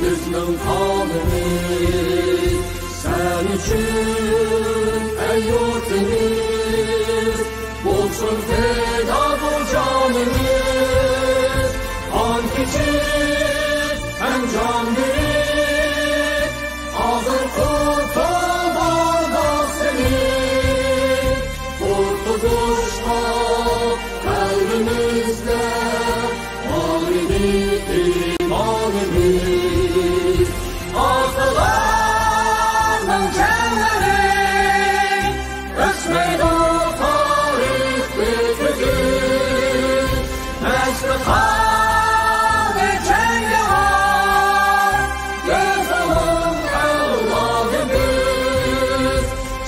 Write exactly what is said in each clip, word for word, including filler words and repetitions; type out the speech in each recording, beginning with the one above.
بىزنىڭ خالىمىز سەن ئۈچۈن، ئەي يۇرتىمىز، بولسۇن پىدا بۇ جانىمىز. قان كېچىپ ھەم جان بېرىپ، ھازىر قۇتۇلدۇق سېنى قۇتقۇزۇشقا قەلبىمىزدە بار ئىدى ئىمانىمىز. ئاتىلارنىڭ جانلىرى ئۆچمەيدۇ تارىخ بېتىدىن. مەستخانە جەڭگىۋار، گۆزىلىڭ ئەۋلادىمىز.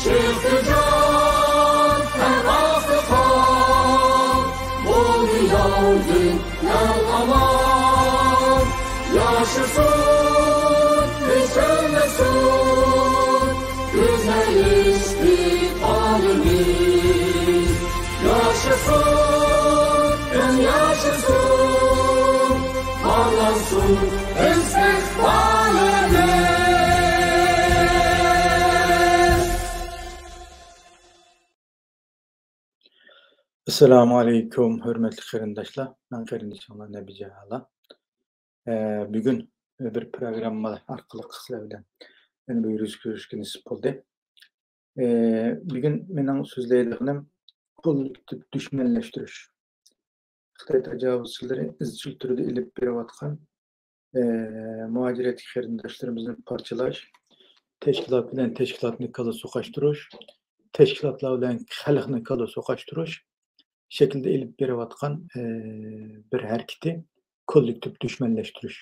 چىقتى جان ھەم ئاستى قان، بولدى ياۋدىن ئەل ئامان. ياشىسۇن، ئۆچمەسۇن گۈزەل ئىستىقبالىمىز. ياشىسۇن، ياشىسۇن، پارلانسۇن ئىستىقبالىمىز. ئەسسالامۇ ئەلەيكۇم، ھۆرمەتلىك قېرىنداشلار. مەن قېرىندىشىڭلار نەبىجان. ئە، بۈگۈن بىر پروگرامما ئارقىلىق سىلەر بىلەن يەنە بىر يۈز كۆرۈشۈشكە نېسىپ بولدى. ئە، بۈگۈن مېنىڭ سۆزلەيدىغىنىم كوللېكتىپ دۈشمەنلەشتۈرۈش. خىتاي تاجاۋۇزچىلىرى ئىزچىل تۈردە ئېلىپ بېرىۋاتقان، ئە، مۇھاجىرەتتىكى قېرىنداشلىرىمىزنى پارچىلاش، تەشكىلات بىلەن تەشكىلاتنى كاللا سوقاشتۇرۇش، تەشكىلاتلار بىلەن خەلقنى كاللا سوقاشتۇرۇش شەكلىدە ئېلىپ بېرىۋاتقان، ئە، بىر ھەرىكىتى كوللېكتىپ دۈشمەنلەشتۈرۈش.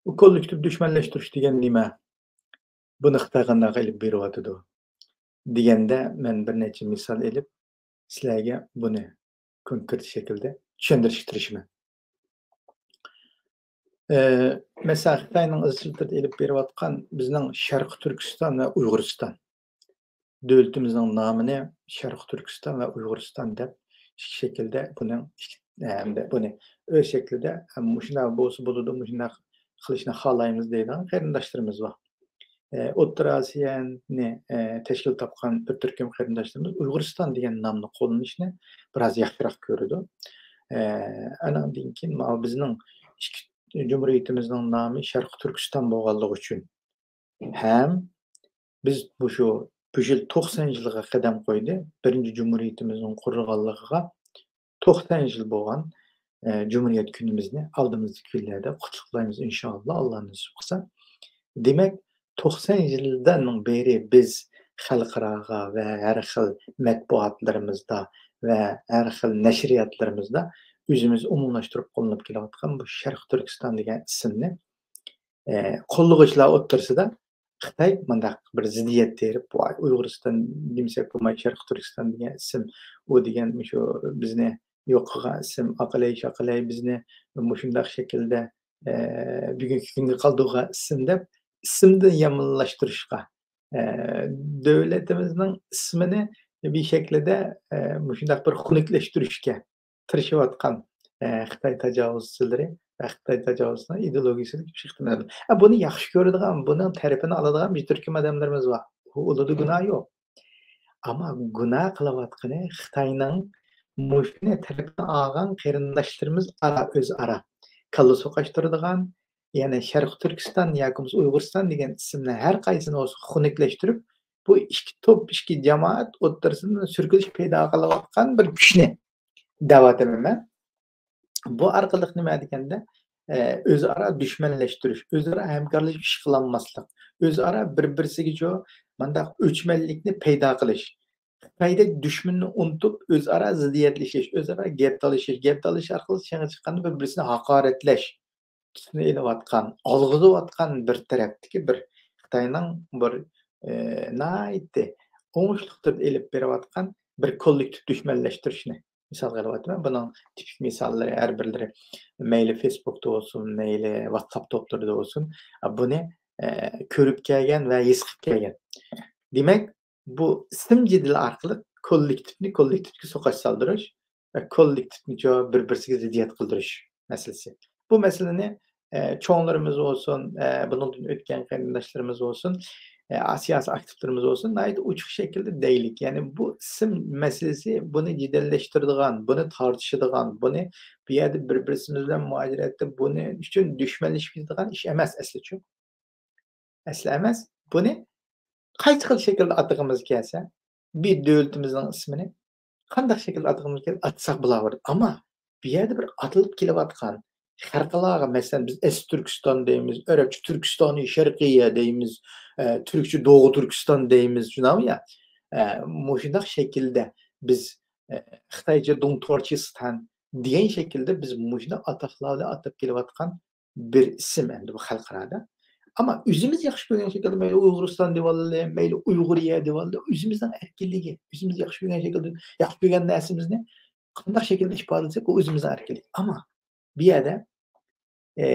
بۇ كوللېكتىپ دۈشمەنلەشتۈرۈش دېگەن نېمە؟ بۇنى خىتاي قانداق ئېلىپ بېرىۋاتىدۇ؟ دېگەندە، مەن بىر نەچچە مىسال ئېلىپ، سىلەرگە بۇنى كونكرېت شەكىلدە چۈشەندۈرۈشكە تىرىشىمەن. ئە، مەسىلەن، خىتاينىڭ ئىزچىل تۈردە ئېلىپ بېرىۋاتقان بىزنىڭ شەرقىي تۈركىستان ۋە ئۇيغۇرىستان دۆلىتىمىزنىڭ نامىنى شەرقىي تۈركىستان ۋە ئۇيغۇرىستان دەپ ئىككى شەكىلدە بۇنىڭ ئىككى، ھەمدە بۇنى ئۆز شەكلىدە، ھەم مۇشۇنداق بولسا بولىدۇ، مۇشۇنداق قىلىشنى خالايمىز دەيدىغان قېرىنداشلىرىمىز بار. ئە، ئوتتۇرا ئاسىيانى، ئە، تەشكىل تاپقان بىر تۈركۈم قېرىنداشلىرىمىز ئۇيغۇرىستان دېگەن نامنى قوللىنىشنى بىراز ياخشىراق كۆرىدۇ. ئە، ئانىڭدىن كېيىن ماۋۇ بىزنىڭ ئىككى جۇمھۇرىيىتىمىزنىڭ نامى شەرقىي تۈركىستان بولغانلىقى ئۈچۈن ھەم بىز مۇشۇ بۇ يىل توقسان يىلغا قەدەم قويدى. بىرىنچى جۇمھۇرىيىتىمىزنىڭ قۇرۇلغانلىقىغا توقسان يىل بولغان، ئە، جۇمھۇرىيەت كۈنىمىزنى ئالدىمىزدىكى كۈنلەردە قۇتلۇقلايمىز، ئىنشائاللا، ئاللا نېسىپ قىلسا. دېمەك، توقسان يىلدىن بېرى بىز خەلقئاراغا ۋە ھەر خىل مەتبۇئاتلىرىمىزدا ۋە ھەر خىل نەشرىياتلىرىمىزدا ئۆزىمىز ئومۇملاشتۇرۇپ قوللىنىپ كېلىۋاتقان بۇ شەرقىي تۈركىستان دېگەن ئىسىمنى، ئە، قوللىغۇچىلار ئوتتۇرىسىدا خىتاي مۇنداق بىر زىددىيەت تېرىپ، ۋاي، ئۇيغۇرىستان دېمىسەك بولمايدۇ، شەرقىي تۈركىستان دېگەن ئىسىم، ئۇ دېگەن مۇشۇ بىزنى يوق قىلغان ئىسىم، ئاقىلەي شاقىلەي بىزنى مۇشۇنداق شەكىلدە، ئە، بۈگۈنكى كۈنگە قالدۇرغان ئىسىم دەپ، ئىسىمنى يامانلاشتۇرۇشقا، ئە، دۆلىتىمىزنىڭ ئىسمىنى بىر شەكلىدە، ئە، مۇشۇنداق بىر خۇنۈكلەشتۈرۈشكە تىرىشىۋاتقان، ئە، خىتاي تاجاۋۇزچىلىرى ۋە خىتاي تاجاۋۇزچىلىرىنىڭ ئىدېئولوگىيىسىنى كۈچلۈك تەمىنلەيدۇ. ئە، بۇنى ياخشى كۆرىدىغان، بۇنىڭ تەرىپىنى ئالىدىغان بىر تۈركۈم ئادەملىرىمىز بار. ئۇ، ئۇلىدا گۇناھ يوق. ئەمما گۇناھ قىلىۋاتقىنى خىتاينىڭ مۇشۇنى تەرىپىنى ئالغان قېرىنداشلىرىمىز ئارا، ئۆزئارا كاللا سوقاشتۇرىدىغان، يەنى شەرقىي تۈركىستان ياكى بولمىسا ئۇيغۇرىستان دېگەن ئىسىمنى ھەر قايسىنى بولسا خۇنۈكلەشتۈرۈپ، بۇ ئىككى توپ، ئىككى جامائەت ئوتتۇرىسىدا سۈركىلىش پەيدا قىلىۋاتقان بىر كۈچنى دەۋاتىمەن مەن. بۇ ئارقىلىق نېمە دېگەندە، ئە، ئۆزئارا دۈشمەنلەشتۈرۈش، ئۆزئارا ھەمكارلىشىپ ئىش قىلالماسلىق، ئۆزئارا بىر-بىرسىگىچۇ مانداق ئۆچمەنلىكنى پەيدا قىلىش. خىتايدەك دۈشمىنىنى ئۇنتۇپ، ئۆزئارا زىددىيەتلىشىش، ئۆزئارا گەپ تالىشىش، گەپ تالىشىش ئارقىلىق شېڭى چىققاندا بىر-بىرسىنى ھاقارەتلەش، ئۈستىنى ئېلىۋاتقان، ئالغۇزۇۋاتقان بىر تەرەپتىكى بىر خىتاينىڭ بىر، ئە، ناھايىتى ئوڭۇشلۇق تۈردە ئېلىپ بېرىۋاتقان بىر كوللېكتىپ دۈشمەنلەشتۈرۈشنى مىسالغا ئېلىۋاتىمەن. بۇنىڭ تىپىك مىساللىرى ھەر بىرلىرى مەيلى فېيسبۇكتا بولسۇن، مەيلى ۋاتساپ توپلىرىدا بولسۇن، بۇنى، ئە، كۆرۈپ كەلگەن ۋە ھېس قىلىپ كەلگەن. دېمەك، بۇ ئىسىم جېدىلى ئارقىلىق كوللېكتىپنى كوللېكتىپكە سوقاش سالدۇرۇش ۋە كوللېكتىپنى بىر-بىرسىگە زىددىيەت قىلدۇرۇش مەسىلىسى. بۇ مەسىلىنى ئە، چوڭلىرىمىز بولسۇن، ئە، بۇنىڭدىن ئۆتكەن قېرىنداشلىرىمىز بولسۇن، ئە، سىياسىي ئاكتىپلىرىمىز بولسۇن، ناھايىتى ئوچۇق شەكىلدە دەيلىك. يەنى بۇ ئىسىم مەسىلىسى بۇنى جېدەللەشتۈرىدىغان، بۇنى تارتىشىدىغان، بۇنى بۇ يەردە بىر-بىرسىمىز بىلەن مۇھاجىرەتتە بۇنى ئۈچۈن دۈشمەنلىشىپ كېتىدىغان ئىش ئەمەس ئەسلىچۇ. ئەسلى ئەمەس. بۇنى قايسى خىل شەكىلدە ئاتىغىمىز كەلسە، بىر دۆلىتىمىزنىڭ ئىسمىنى قانداق شەكىلدە ئاتىغىمىز كەلسە ئاتىساق بولاۋېرىدۇ. ئەمما بۇ يەردە بىر ئاتىلىپ كېلىۋاتقان خەلقئاراغا، مەسىلەن، بىز ئەسلى تۈركىستان دەيمىز، ئەرەبچە تۈركىستانى شەرقىيە دەيمىز، ئە، تۈركچە دوغۇ تۈركىستان دەيمىز، شۇنداقمۇ يا؟ ئە، مۇشۇنداق شەكىلدە بىز، ئە، خىتايچە دۇڭتۇرچىستان دېگەن شەكىلدە بىز مۇشۇنداق ئاتاقلار بىلەن ئاتاپ كېلىۋاتقان بىر ئىسىم ئەمدى بۇ خەلقئارادا. ئەمما ئۆزىمىز ياخشى كۆرگەن شەكىلدە مەيلى ئۇيغۇرىستان دېۋاللى، مەيلى ئۇيغۇرىيە دېۋاللى، ئۆزىمىزنىڭ ئەركىنلىكى. ئۆزىمىز ياخشى كۆرگەن شەكىلدە، ياخشى كۆرگەن نەرسىمىزنى قانداق شەكىلدە ئىپادىلىسەك، ئۇ ئۆزىمىزنىڭ ئەركىنلىكى. ئەمما بۇ يەردە، ئى،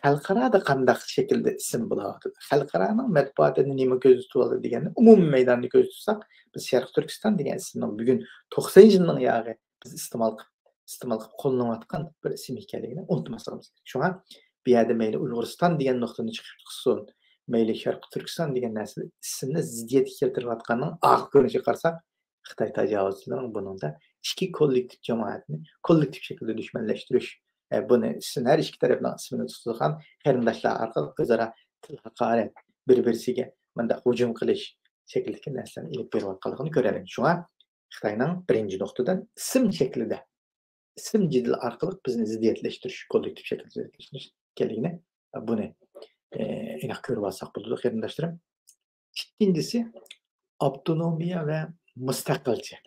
خەلقئارادا قانداق شەكىلدە ئىسىم بولاۋاتىدۇ؟ خەلقئارانىڭ مەتبۇئاتىدا نېمە كۆزدە تۇتۇۋالدى دېگەندە، ئومۇمىي مەيداننى كۆزدە تۇتساق، بىز شەرقىي تۈركىستان دېگەن ئىسىمنىڭ بۈگۈن توقسان يىلنىڭ ياغى بىز ئىستېمال قىلىپ، ئىستېمال قىلىپ قوللىنىۋاتقان بىر ئىسىم ئىكەنلىكىنى ئۇنتۇماسلىقىمىز كېرەك. شۇڭا بۇ يەردە مەيلى ئۇيغۇرىستان دېگەن نۇقتىنى چىقىپ چىقسۇن، مەيلى شەرقىي تۈركىستان دېگەن نەرسە ئىسىمنى زىددىيەتكە كەلتۈرۈۋاتقاننىڭ ئارقا كۆرۈنۈشىگە قارىساق، خىتاي تاجاۋۇزچىلىرىنىڭ بۇنىڭدا ئىككى كوللېكتىپ جامائەتنى كوللېكتىپ شەكىلدە دۈشمەنلەشتۈرۈش، ئە، بۇنى ئىسىم، ھەر ئىككى تەرەپنىڭ ئىسمىنى تۇتىدىغان قېرىنداشلار ئارقىلىق ئۆزئارا تىل ھاقارەت، بىر-بىرسىگە مۇنداق ھۇجۇم قىلىش شەكلىدىكى نەرسىلەرنى ئېلىپ بېرىۋاتقانلىقىنى كۆرەلەيمىز. شۇڭا خىتاينىڭ بىرىنچى نۇقتىدىن ئىسىم شەكلىدە، ئىسىم جېدىلى ئارقىلىق بىزنى زىددىيەتلەشتۈرۈش، كوللېكتىپ شەكىلدە زىددىيەتلەشتۈرۈش ئىكەنلىكىنى، بۇنى، ئە، ئېنىق كۆرۈۋالساق بولىدۇ، قېرىنداشلىرىم. ئىككىنچىسى، ئاپتونومىيە ۋە مۇستەقىلچى.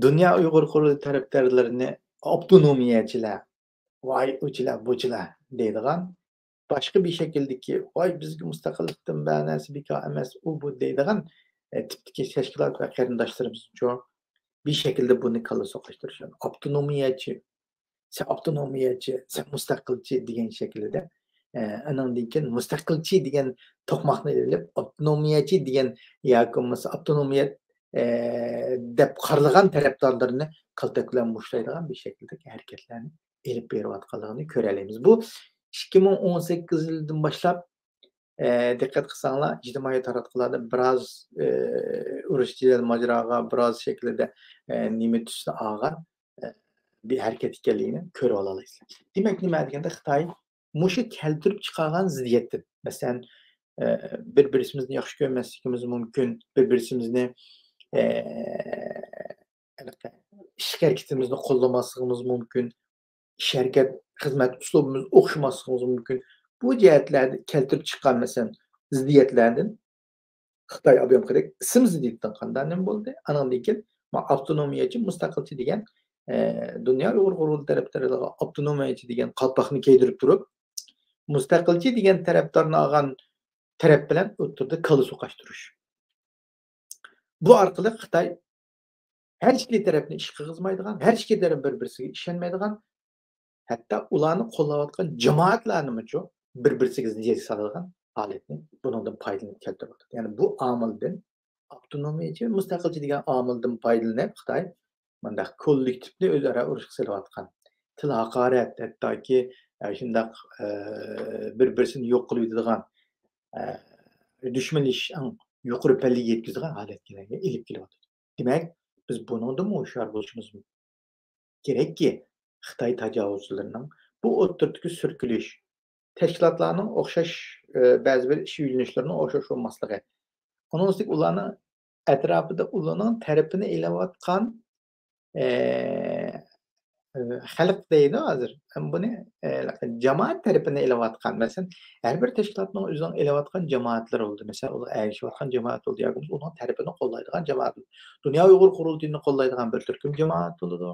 دۇنيا ئۇيغۇر قۇرۇلتىيى تەرەپدارلىرىنى ئاپتونومىيەچىلەر، ۋاي ئۇچىلار، بۇچىلار دەيدىغان، باشقا بىر شەكىلدىكى، ۋاي بىزگە مۇستەقىللىقتىن بەر نەرسە بىكار ئەمەس، ئۇ بۇ دەيدىغان، ئە، تىپتىكى تەشكىلات ۋە قېرىنداشلىرىمىزچۇ بىر شەكىلدە بۇنى كاللا سوقۇشتۇرۇش. ئاپتونومىيەچى، سەن ئاپتونومىيەچى، سەن مۇستەقىلچى دېگەن شەكىلدە، ئە، ئانىڭدىن كېيىن مۇستەقىلچى دېگەن توقماقنى ئېلىپ، ئاپتونومىيەچى دېگەن ياكى بولمىسا ئاپتونومىيەت، ئە، دەپ قارىلىغان تەرەپدارلىرىنى كالتەك بىلەن مۇشتلايدىغان بىر شەكىلدىكى ھەرىكەتلەرنى ئېلىپ بېرىۋاتقانلىقىنى كۆرەلەيمىز. بۇ ئىككى مىڭ ئون سەككىز يىلىدىن باشلاپ، ئە، دىققەت قىلساڭلار، ئىجتىمائىي تاراتقۇلاردا بىراز، ئە، ئۇرۇش جېدەل ماجىراغا بىراز شەكىلدە، ئە، نېمە تۈسنى ئالغان، ئە، بىر ھەرىكەت ئىكەنلىكىنى كۆرۈۋالالايسىلەر. دېمەك، نېمە دېگەندە خىتاي مۇشۇ كەلتۈرۈپ چىقارغان زىددىيەتتىن، مەسىلەن، ئە، بىر-بىرسىمىزنى ياخشى كۆرمەسلىكىمىز مۇمكىن، بىر-بىرسىمىزنى، ئە، ھېلىقى ئىش ھەرىكىتىمىزنى قوللىماسلىقىمىز مۇمكىن، ئىش ھەرىكەت، خىزمەت ئۇسلۇبىمىز ئوخشىماسلىقىمىز مۇمكىن. بۇ جەھەتلەردە كەلتۈرۈپ چىققان، مەسىلەن، زىددىيەتلەردىن خىتاي ئابىيامقىدەك ئىسىم زىددىيىتىدىن قانداق نېمە بولدى؟ ئانىڭدىن كېيىن ما ئاپتونومىيەچى، مۇستەقىلچى دېگەن، ئە، دۇنيا ئۇيغۇر قۇرۇلتىيى تەرەپدارلىرىغا ئاپتونومىيەچى دېگەن قالپاقنى كىيدۈرۈپ تۇرۇپ، مۇستەقىلچى دېگەن تەرەپدارنى ئالغان تەرەپ بىلەن ئوتتۇرىدا كاللا سوقاشتۇرۇش. بۇ ئارقىلىق خىتاي ھەر ئىككى تەرەپنى ئىش قىلغۇزمايدىغان، ھەر ئىككى تەرەپ بىر-بىرسىگە ئىشەنمەيدىغان، ھەتتا ئۇلارنى قوللاۋاتقان جامائەتلەرنىمۇچۇ بىر-بىرسىگە زىددىيەتكە سالىدىغان ھالەتنى بۇنىڭدىن پايدىلىنىپ كەلتۈرۈۋاتىدۇ. يەنى بۇ ئامىلدىن، ئاپتونومىيەچى، مۇستەقىلچى دېگەن ئامىلدىن پايدىلىنىپ خىتاي مۇنداق كوللېكتىپنى ئۆزئارا ئۇرۇشقا سېلىۋاتقان، تىل ھاقارەت، ھەتتاكى، ئە، شۇنداق، ئە، بىر-بىرسىنى يوق قىلىۋېتىدىغان، ئە، دۈشمەنلىشىش ئەڭ يۇقىرى پەللىگە يەتكۈزىدىغان ھالەتكە ئېلىپ كېلىۋاتىدۇ. دېمەك، بىز بۇنىڭدىنمۇ ھوشيار بولۇشىمىز كېرەككى، خىتاي تاجاۋۇزچىلىرىنىڭ بۇ ئوتتۇرىدىكى سۈركىلىش، تەشكىلاتلارنىڭ ئوخشاش، ئە، بەزى بىر ئىش يۆنىلىشلىرىنىڭ ئوخشاش بولماسلىقى، ئۇنىڭ ئۈستىگە ئۇلارنىڭ ئەتراپىدا ئۇلارنىڭ تەرىپىنى ئېلىۋاتقان، ئە، ئە، خەلق دەيدۇ ھازىر. بۇنى، ئە، جامائەت تەرىپىنى ئېلىۋاتقان. مەسىلەن، ھەر بىر تەشكىلاتنىڭ ئۆزىنىڭ ئېلىۋاتقان جامائەتلىرى بولىدۇ. مەسىلەن، ئۇلار ئەگىشىۋاتقان جامائەت بولىدۇ ياكى بولمىسا ئۇنىڭ تەرىپىنى قوللايدىغان جامائەت بولىدۇ. دۇنيا ئۇيغۇر قۇرۇلتىيىنى قوللايدىغان بىر تۈركۈم جامائەت بولىدۇ.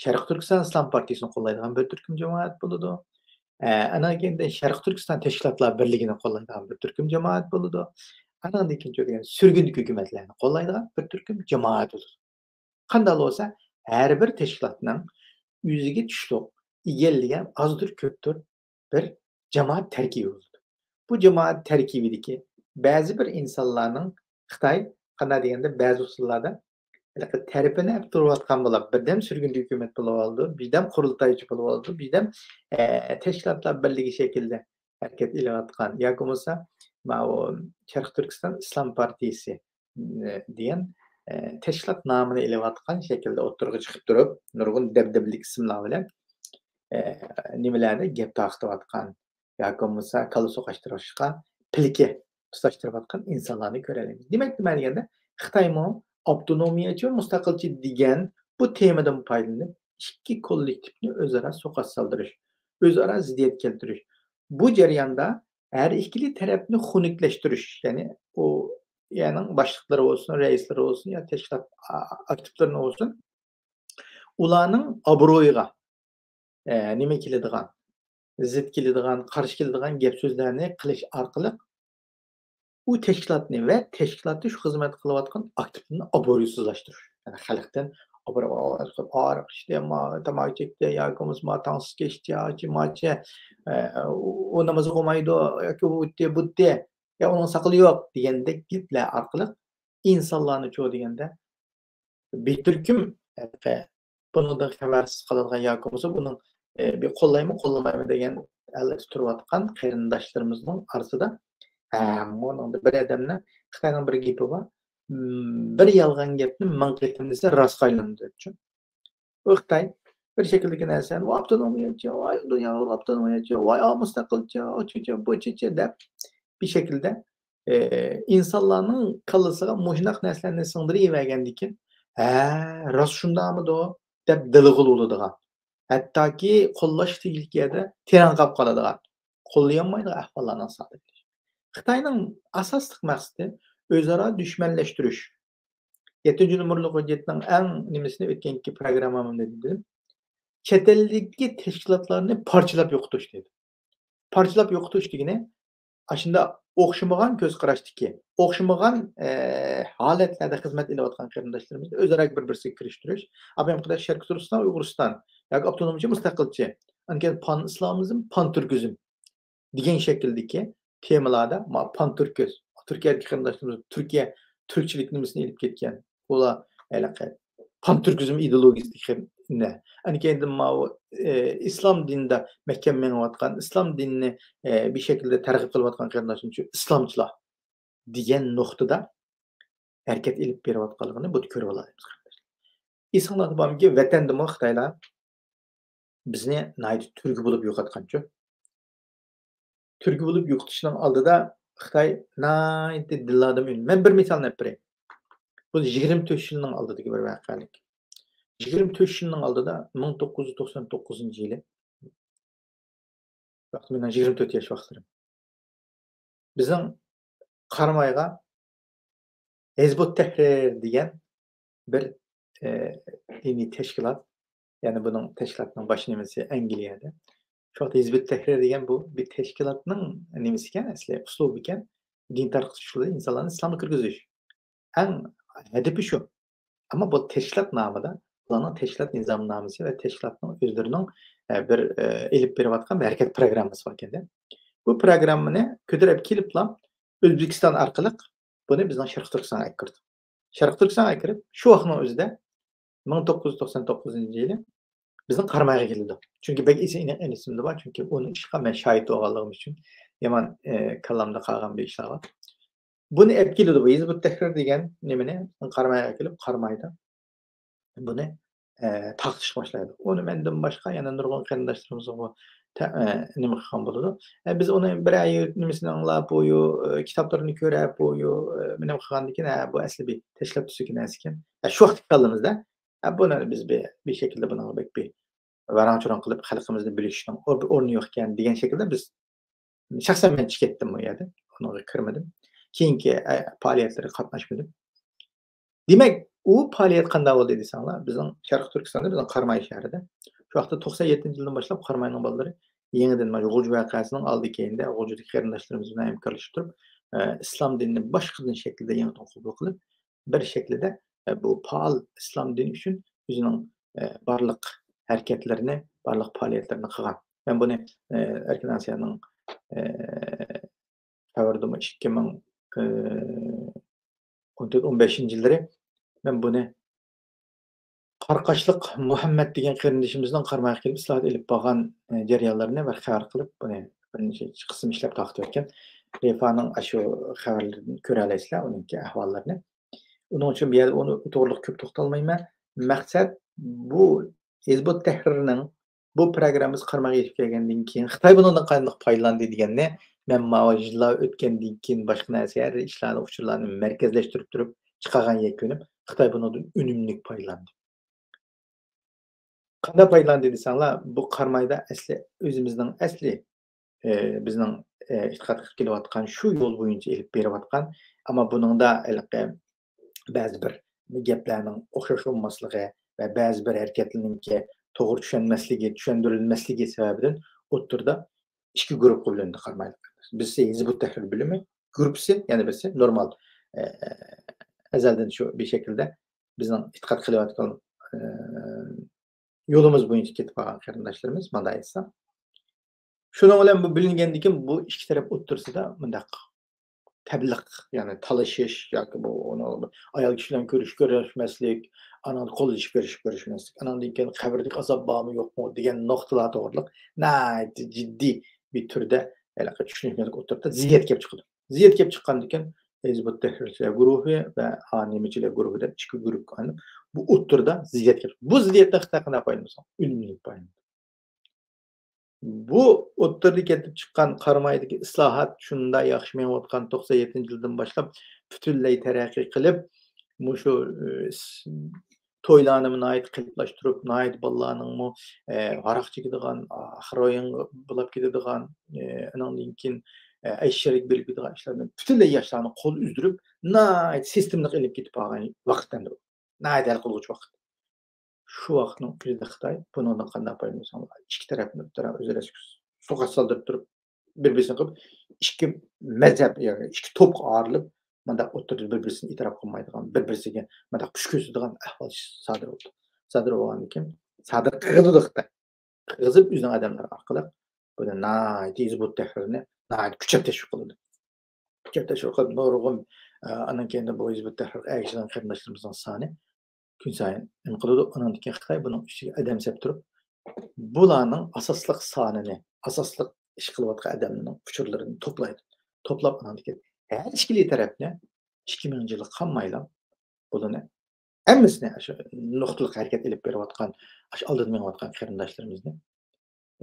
شەرقىي تۈركىستان ئىسلام پارتىيىسىنى قوللايدىغان بىر تۈركۈم جامائەت بولىدۇ. ئە، ئانان كېيىن شەرقىي تۈركىستان تەشكىلاتلار بىرلىكىنى قوللايدىغان بىر تۈركۈم جامائەت بولىدۇ. ئانان كېيىن دېگەن سۈرگۈندىكى ھۆكۈمەتلەرنى قوللايدىغان بىر تۈركۈم جامائەت بولىدۇ. قانداق بولسا، ھەر بىر تەشكىلاتنىڭ ئۆزىگە چۈشلۈق ئىگىلىگەن ئازدۇر كۆپتۇر بىر جامائەت تەركىبى بولىدۇ. بۇ جامائەت تەركىبىدىكى بەزى بىر ئىنسانلارنىڭ خىتاي قانداق دېگەندە بەزى ئۇسۇللاردا تەرىپىنى ئېلىپ تۇرۇۋاتقان بولۇپ، بىردەم سۈرگۈندە ھۆكۈمەت بولۇۋالىدۇ، بىردەم قۇرۇلتايچى بولۇۋالىدۇ، بىردەم، ئە، تەشكىلاتلار بىرلىكى شەكلىدە ھەرىكەت ئېلىۋاتقان ياكى بولمىسا ماۋۇ شەرقىي تۈركىستان ئىسلام پارتىيىسى، ئە، دېگەن، ئە، تەشكىلات نامىنى ئېلىۋاتقان شەكىلدە ئوتتۇرىغا چىقىپ تۇرۇپ، نۇرغۇن دەبدەبىلىك ئىسىملار بىلەن، ئە، نېمىلەردە گەپ تارقىتىۋاتقان ياكى بولمىسا كاللا سوقاشتۇرۇشقا پىلىكە تۇتاشتۇرۇۋاتقان ئىنسانلارنى كۆرەلەيمىز. دېمەك، نېمە دېگەندە، خىتايمۇ ئاپتونومىيەچى ۋە مۇستەقىلچى دېگەن بۇ تېمىدىن پايدىلىنىپ، ئىككى كوللېكتىپنى ئۆزئارا سوقاش سالدۇرۇش، ئۆزئارا زىددىيەتكە كەلتۈرۈش. بۇ جەرياندا ھەر ئىككىلى تەرەپنى خۇنۈكلەشتۈرۈش، يەنى ئۇ يەرنىڭ باشلىقلىرى بولسۇن، رەئىسلىرى بولسۇن يا تەشكىلات ئا-، ئاكتىپلىرىنى بولسۇن، ئۇلارنىڭ ئابرۇيىغا، ئە، نېمە كېلىدىغان، زىت كېلىدىغان، قارشى كېلىدىغان گەپ سۆزلەرنى قىلىش ئارقىلىق ئۇ تەشكىلاتنى ۋە تەشكىلاتتا شۇ خىزمەت قىلىۋاتقان ئاكتىپنى ئابرۇيسىزلاشتۇرۇش. يەنى خەلقتىن ئابرۇي، ئارىق ئىچتى، ما-، تاماكا چەكتى ياكى بولمىسا ما تاڭسىز كەچتى، ياچى ماچە، ئە، ئۇ، ئۇ ناماز ئوقۇمايدۇ ياكى ئۇ ئۆتتى، بۇتتى، يا ئۇنىڭ ساقىلى يوق دېگەندەك گەپلەر ئارقىلىق ئىنسانلارنىچۇ دېگەندە بىر تۈركۈم، ھېلىقى بۇنىڭدىن خەۋەرسىز قالىدىغان ياكى بولمىسا بۇنىڭ، ئى، بىر قوللايمۇ، قوللىمايمۇ دېگەن ھالەتتە تۇرۇۋاتقان قېرىنداشلىرىمىزنىڭ ئارىسىدا، ھە، مۇنىڭدا بىر ئادەمنىڭ، خىتاينىڭ بىر گېپى بار، م، بىر يالغان گەپنى مىڭ قېتىم دېسە راستقا ئايلىنىدۇ دەپچۇ. ئۇ خىتاي بىر شەكىلدىكى نەرسىنى، ۋاي ئاپتونومىيەچى، ۋاي دۇنيا ئاپتونومىيەچى، ۋاي ئا مۇستەقىلچى، ئۇچۇچى، بۇچۇچى دەپ بىر شەكىلدە، ئى، ئىنسانلارنىڭ كاللىسىغا مۇشۇنداق نەرسىلەرنى سىڭدۈرۈۋەرگەندىن كېيىن، ھە، راست شۇنداقمىدۇ دەپ دىلىغا ئۇلىدىغان، ھەتتاكى قوللاش تېگىشلىك يەردە تىرەڭ قاپ قالىدىغان، قوللىيالمايدىغان ئەھۋاللارنىڭ سادىر بولۇشى. خىتاينىڭ ئاساسلىق مەقسىتى ئۆزئارا دۈشمەنلەشتۈرۈش. يەتتىنچى نومۇرلۇق ھۆججەتنىڭ ئەڭ نېمىسىنى ئۆتكەنكى پروگراممامدا دېدىم. چەت ئەلدىكى تەشكىلاتلارنى پارچىلاپ يوقىتىش دېدى. پارچىلاپ يوقىتىش دېگىنى، ئاشۇنداق ئوخشىمىغان كۆز قاراشتىكى، ئوخشىمىغان، ئە، ھالەتلەردە خىزمەت ئېلىۋاتقان قېرىنداشلىرىمىزنى ئۆزئارا بىر-بىرسىگە كىرىشتۈرۈش. ئاپام قاراش شەرقىي تۈركىستان، ئۇيغۇرىستان ياكى ئاپتونومچى، مۇستەقىلچى، ئاندىن كېيىن پان ئىسلامىزم، پان تۈركىزم دېگەن شەكىلدىكى تېمىلاردا، ما-، پان تۈركىز، تۈركىيەدىكى قېرىنداشلىرىمىز تۈركىيە تۈركچىلىك نېمىسىنى ئېلىپ كەتكەن. ئۇلار ھېلىقى پان تۈركىزم ئىدېئولوگىيىسىدىكى نە. ئاندىن كېيىن ماۋۇ، ئى، ئىسلام دىنىدا مەھكەم مېڭىۋاتقان، ئىسلام دىنىنى، ئى، بىر شەكىلدە تەرغىب قىلىۋاتقان قېرىنداشلىرىمىز ئىسلامچىلار دېگەن نۇقتىدا ھەرىكەت ئېلىپ بېرىۋاتقانلىقىنى بۇ يەردە كۆرۈۋالالايمىز، قېرىنداشلار. ئېسىڭلاردا بارمىكىن، ۋەتەندىمۇ خىتايلار بىزنى ناھايىتى تۈرگە بولۇپ يوقاتقانچۇ؟ تۈرگە بولۇپ يوقىتىشنىڭ ئالدىدا خىتاي ناھايىتى دىللادىن ئۈن-، مەن بىر مىسالنى ئېلىپ بېرەي. بۇ يىگىرمە تۆت يىلنىڭ ئالدىدىكى بىر ۋەقەلىك. يىگىرمە تۆت يىلنىڭ ئالدىدا، مىڭ توققۇز يۈز توقسان توققۇزىنچى يىلى، ۋاقتى مېنىڭ يىگىرمە تۆت ياش ۋاقىتلىرىم. بىزنىڭ قارامايغا ھىزبۇت تەھرىر دېگەن بىر، ئى، دىنىي تەشكىلات، يەنى بۇنىڭ تەشكىلاتنىڭ باش نېمىسى ئەنگلىيەدە. شۇ ۋاقىتتا ھىزبۇت تەھرىر دېگەن بۇ بىر تەشكىلاتنىڭ نېمىسىكەن، ئەسلى ئۇسلۇبىكەن، دىن تارقىتىش ئۇسۇلى، ئىنسانلارنى ئىسلامغا كىرگۈزۈش. ئەڭ ھەدىپى شۇ. ئەمما بۇ تەشكىلات نامىدا، ئۇلارنىڭ تەشكىلات نىزامنامىسى ۋە تەشكىلاتنىڭ ئۆزلىرىنىڭ، ئە، بىر، ئە، ئېلىپ بېرىۋاتقان بىر ھەرىكەت پروگراممىسى بار ئىكەن-دە. بۇ پروگراممىنى كۆتۈرۈپ كېلىپلا ئۆزبېكىستان ئارقىلىق بۇنى بىزنىڭ شەرقىي تۈركىستانغا ئەكىردى. شەرقىي تۈركىستانغا ئەكىرىپ، شۇ ۋاقىتنىڭ ئۆزىدە مىڭ توققۇز يۈز توقسان توققۇزىنچى يىلى بىزنىڭ قارامايغا كېلىدۇ. چۈنكى بەك ئېسىم-، ئېنىق ئېسىمدە بار، چۈنكى ئۇنىڭ ئىشىغا مەن شاھىت بولغانلىقىم ئۈچۈن يامان، ئە، كاللامدا قالغان بىر ئىشلار بار. بۇنى ئەپ كېلىدۇ، بۇ ھىزبۇت تەھرىر دېگەن نېمىنى قارامايغا كېلىپ، قارامايدا بۇنى، ئە، تارقىتىشقا باشلايدۇ. ئۇنى مەندىن باشقا يەنە نۇرغۇن قېرىنداشلىرىمىزغا بۇ تە-، ئە، نېمە قىلغان بولىدۇ. ئە، بىز ئۇنى بىرەر يۇ-، نېمىسىنى ئاڭلاپ، بۇ يۇ-، ئە، كىتابلىرىنى كۆرۈپ، بۇ يۇ-، ئە، نېمە قىلغاندىن كېيىن، ھە، بۇ ئەسلى بىر تەشكىلات تۈزۈكى نەرسىكەن. ئە، شۇ ۋاقىتتىكى كاللىمىزدا، ئە، بۇنى بىز بىر، بىر شەكىلدە بۇنىڭغا بەك بىر ۋاراڭ-چۇرۇڭ قىلىپ، خەلقىمىزنى بۆلۈشنىڭ ئور-، ئورنى يوق ئىكەن دېگەن شەكىلدە بىز، شەخسەن مەن چىقىپ كەتتىم ئۇ يەردىن. ئۇنىڭغا كىرمىدىم. كېيىنكى، ئە، پائالىيەتلىرىگە قاتناشمىدىم. دېمەك، ئۇ پائالىيەت قانداق بولدى دېسەڭلار، بىزنىڭ شەرقىي تۈركىستاندا، بىزنىڭ قاراماي شەھىرىدە. شۇ ۋاقىتتا توقسان يەتتىنچى يىلدىن باشلاپ قاراماينىڭ بالىلىرى يېڭىدىن مانا غۇلجا ۋەقەسىنىڭ ئالدى كەينىدە غۇلجىدىكى قېرىنداشلىرىمىز بىلەن ھەمكارلىشىپ تۇرۇپ، ئە، ئىسلام دىنىنى باشقىدىن شەكىلدە يېڭىدىن قوبۇل قىلىپ، بىر شەكىلدە، ئە، بۇ پائال ئىسلام دىنى ئۈچۈن ئۆزىنىڭ، ئە، بارلىق ھەرىكەتلىرىنى، بارلىق پائالىيەتلىرىنى قىلغان. مەن بۇنى، ئە، ئەركىن ئاسىيانىڭ، ئە، خەۋىرىدىمۇ ئىككى مىڭ، ئە، ئون تۆت، ئون بەشىنچى يىللىرى مەن بۇنى قارقاشلىق مۇھەممەد دېگەن قېرىندىشىمىزنىڭ قارامايغا كېلىپ ئىسلاھات ئېلىپ بارغان، ئە، جەريانلىرىنى بىر خەۋەر قىلىپ، بۇنى بىر نەچچە قىسىم ئىشلەپ تارقىتىۋەتكەن. رېفانىڭ ئاشۇ خەۋەرلىرىنى كۆرەلەيسىلەر، ئۇنىڭكى ئەھۋاللىرىنى. ئۇنىڭ ئۈچۈن بۇ يەردە ئۇنى توغرىلىق كۆپ توختالمايمەن. مەقسەت، بۇ ھىزبۇت تەھرىرنىڭ بۇ پروگراممىسى قارامايغا يېتىپ كەلگەندىن كېيىن، خىتاي بۇنىڭدىن قانداق پايدىلاندى دېگەننى مەن ماۋۇ يىللار ئۆتكەندىن كېيىن باشقا نەرسە، ھەر ئىشلارنى، ئۇچۇرلارنى مەركەزلەشتۈرۈپ تۇرۇپ چىقارغان يەكۈنۈم، خىتاي بۇنىڭدىن ئۈنۈملۈك پايدىلاندى. قانداق پايدىلاندى دېسەڭلار، بۇ قارامايدا ئەسلى ئۆزىمىزنىڭ ئەسلى، ئى، بىزنىڭ، ئى، ئېتىقاد قىلىپ كېلىۋاتقان شۇ يول بويىچە ئېلىپ بېرىۋاتقان، ئەمما بۇنىڭدا ھېلىقى بەزى بىر گەپلەرنىڭ ئوخشاش بولماسلىقى ۋە بەزى بىر ھەرىكەتلەرنىڭكى توغرا چۈشەنمەسلىكى، چۈشەندۈرۈلمەسلىكى سەۋەبىدىن ئوتتۇرىدا ئىككى گۇرۇپپىغا بۆلۈندى قارامايلىق. بىرسى ھىزبۇت تەھرىر بۆلۈمى گۇرۇپپىسى، يەنە بىرسى نورمال، ئە، ئەزەلدىن شۇ بىر شەكىلدە بىزنىڭ ئېتىقاد قىلىۋاتقان، ئە، يولىمىز بويىچە كېتىپ قالغان قېرىنداشلىرىمىز، مانداق ئېيتسام. شۇنىڭ بىلەن بۇ بۆلۈنگەندىن كېيىن بۇ ئىككى تەرەپ ئوتتۇرىسىدا مۇنداق تەبلىغ، يەنى تالىشىش ياكى بۇ ئۇنى ئايال كىشى بىلەن كۆرۈشۈپ كۆرۈشمەسلىك، ئانىڭدا قوللىشىپ كۆرۈشۈپ كۆرۈشمەسلىك، ئانىڭدىن كېيىن قەبرىدىكى ئازاب بارمۇ يوقمۇ دېگەن نۇقتىلار توغرىلىق ناھايىتى جىددىي بىر تۈردە ھېلىقى چۈشىنىشمەسلىك ئوتتۇرىدا زىددىيەت كېلىپ چىقىدۇ. زىددىيەت كېلىپ چىققاندىن كېيىن ھىزبۇت تەھرىرچىلەر گۇرۇھى ۋە ھا نېمىچىلەر گۇرۇھى دەپ ئىككى گۇرۇپپىغا ئايرىلىپ، بۇ ئوتتۇرىدا زىددىيەت كېلىپ، بۇ زىددىيەتتىن خىتاي قانداق پايدىلىنىدۇ؟ ئۈنۈملۈك پايدىلىنىدۇ. بۇ ئوتتۇرىدا كېتىپ چىققان قارامايدىكى ئىسلاھات شۇنداق ياخشى مېڭىۋاتقان توقسان يەتتىنچى يىلدىن باشلاپ پۈتۈنلەي تەرەققىي قىلىپ، مۇشۇ، ئى، س-، تويلارنىمۇ ناھايىتى قېلىپلاشتۇرۇپ، ناھايىتى بالىلارنىڭمۇ، ئە، ھاراق چېكىدىغان، ئا، خېروئىنغا بولاپ كېتىدىغان، ئە، ئانىڭدىن كېيىن، ئە، ئەششەرىگە بېرىپ كېتىدىغان ئىشلارنى پۈتۈنلەي ياشلارنى قول ئۈزدۈرۈپ، ناھايىتى سىستېمىلىق ئېلىپ كېتىپ بارغان ۋاقىت ئەمدى ئۇ. ناھايىتى ھەل قىلغۇچ ۋاقىت. شۇ ۋاقىتنىڭ ئۆزىدە خىتاي بۇنىڭدىن قانداق پايدىلىنساڭلار، ئىككى تەرەپنى ئۆزئارا سوقاش سالدۇرۇپ تۇرۇپ، بىر-بىرسىنى قىلىپ، ئىككى مەزھەپ، يەنى ئىككى توپقا ئايرىلىپ، مانداق ئوتتۇرىدا بىر-بىرسىنى ئېتىراپ قىلمايدىغان، بىر-بىرسىگە مانداق كۈچ كۆرسىتىدىغان ئەھۋال سادىر بولدى. سادىر بولغاندىن كېيىن، سادىر قىلىدۇ خىتاي. قىلغۇزۇپ ئۆزىنىڭ ئادەملىرى ئارقىلىق بۇنى ناھايىتى ھىزبۇت تەھرىرنى ناھايىتى كۈچەپ تەشۋىق قىلىدۇ. كۈچەپ تەشۋىق قىلىپ نۇرغۇن، ئە، ئانىڭ كېيىن بۇ ھىزبۇت تەھرىرگە ئەگىشىدىغان قېرىنداشلىرىمىزنىڭ سانى كۈن سايىن نېمە قىلىدۇ؟ ئانىڭدىن كېيىن خىتاي بۇنىڭ ئۈستىگە ئادەم سەپ تۇرۇپ، بۇلارنىڭ ئاساسلىق سانىنى، ئاساسلىق ئىش قىلىۋاتقان ئادەملەرنىڭ ئۇچۇرلىرىنى توپلايدۇ. توپلاپ ئانىڭدىن كېيىن ھەر ئىككىلى تەرەپنى ئىككى مىڭىنچى يىلغا قالمايلا بۇلارنى ھەممىسىنى ئاشۇ نۇقتىلىق ھەرىكەت ئېلىپ بېرىۋاتقان، ئاشۇ ئالدىدا مېڭىۋاتقان قېرىنداشلىرىمىزنى،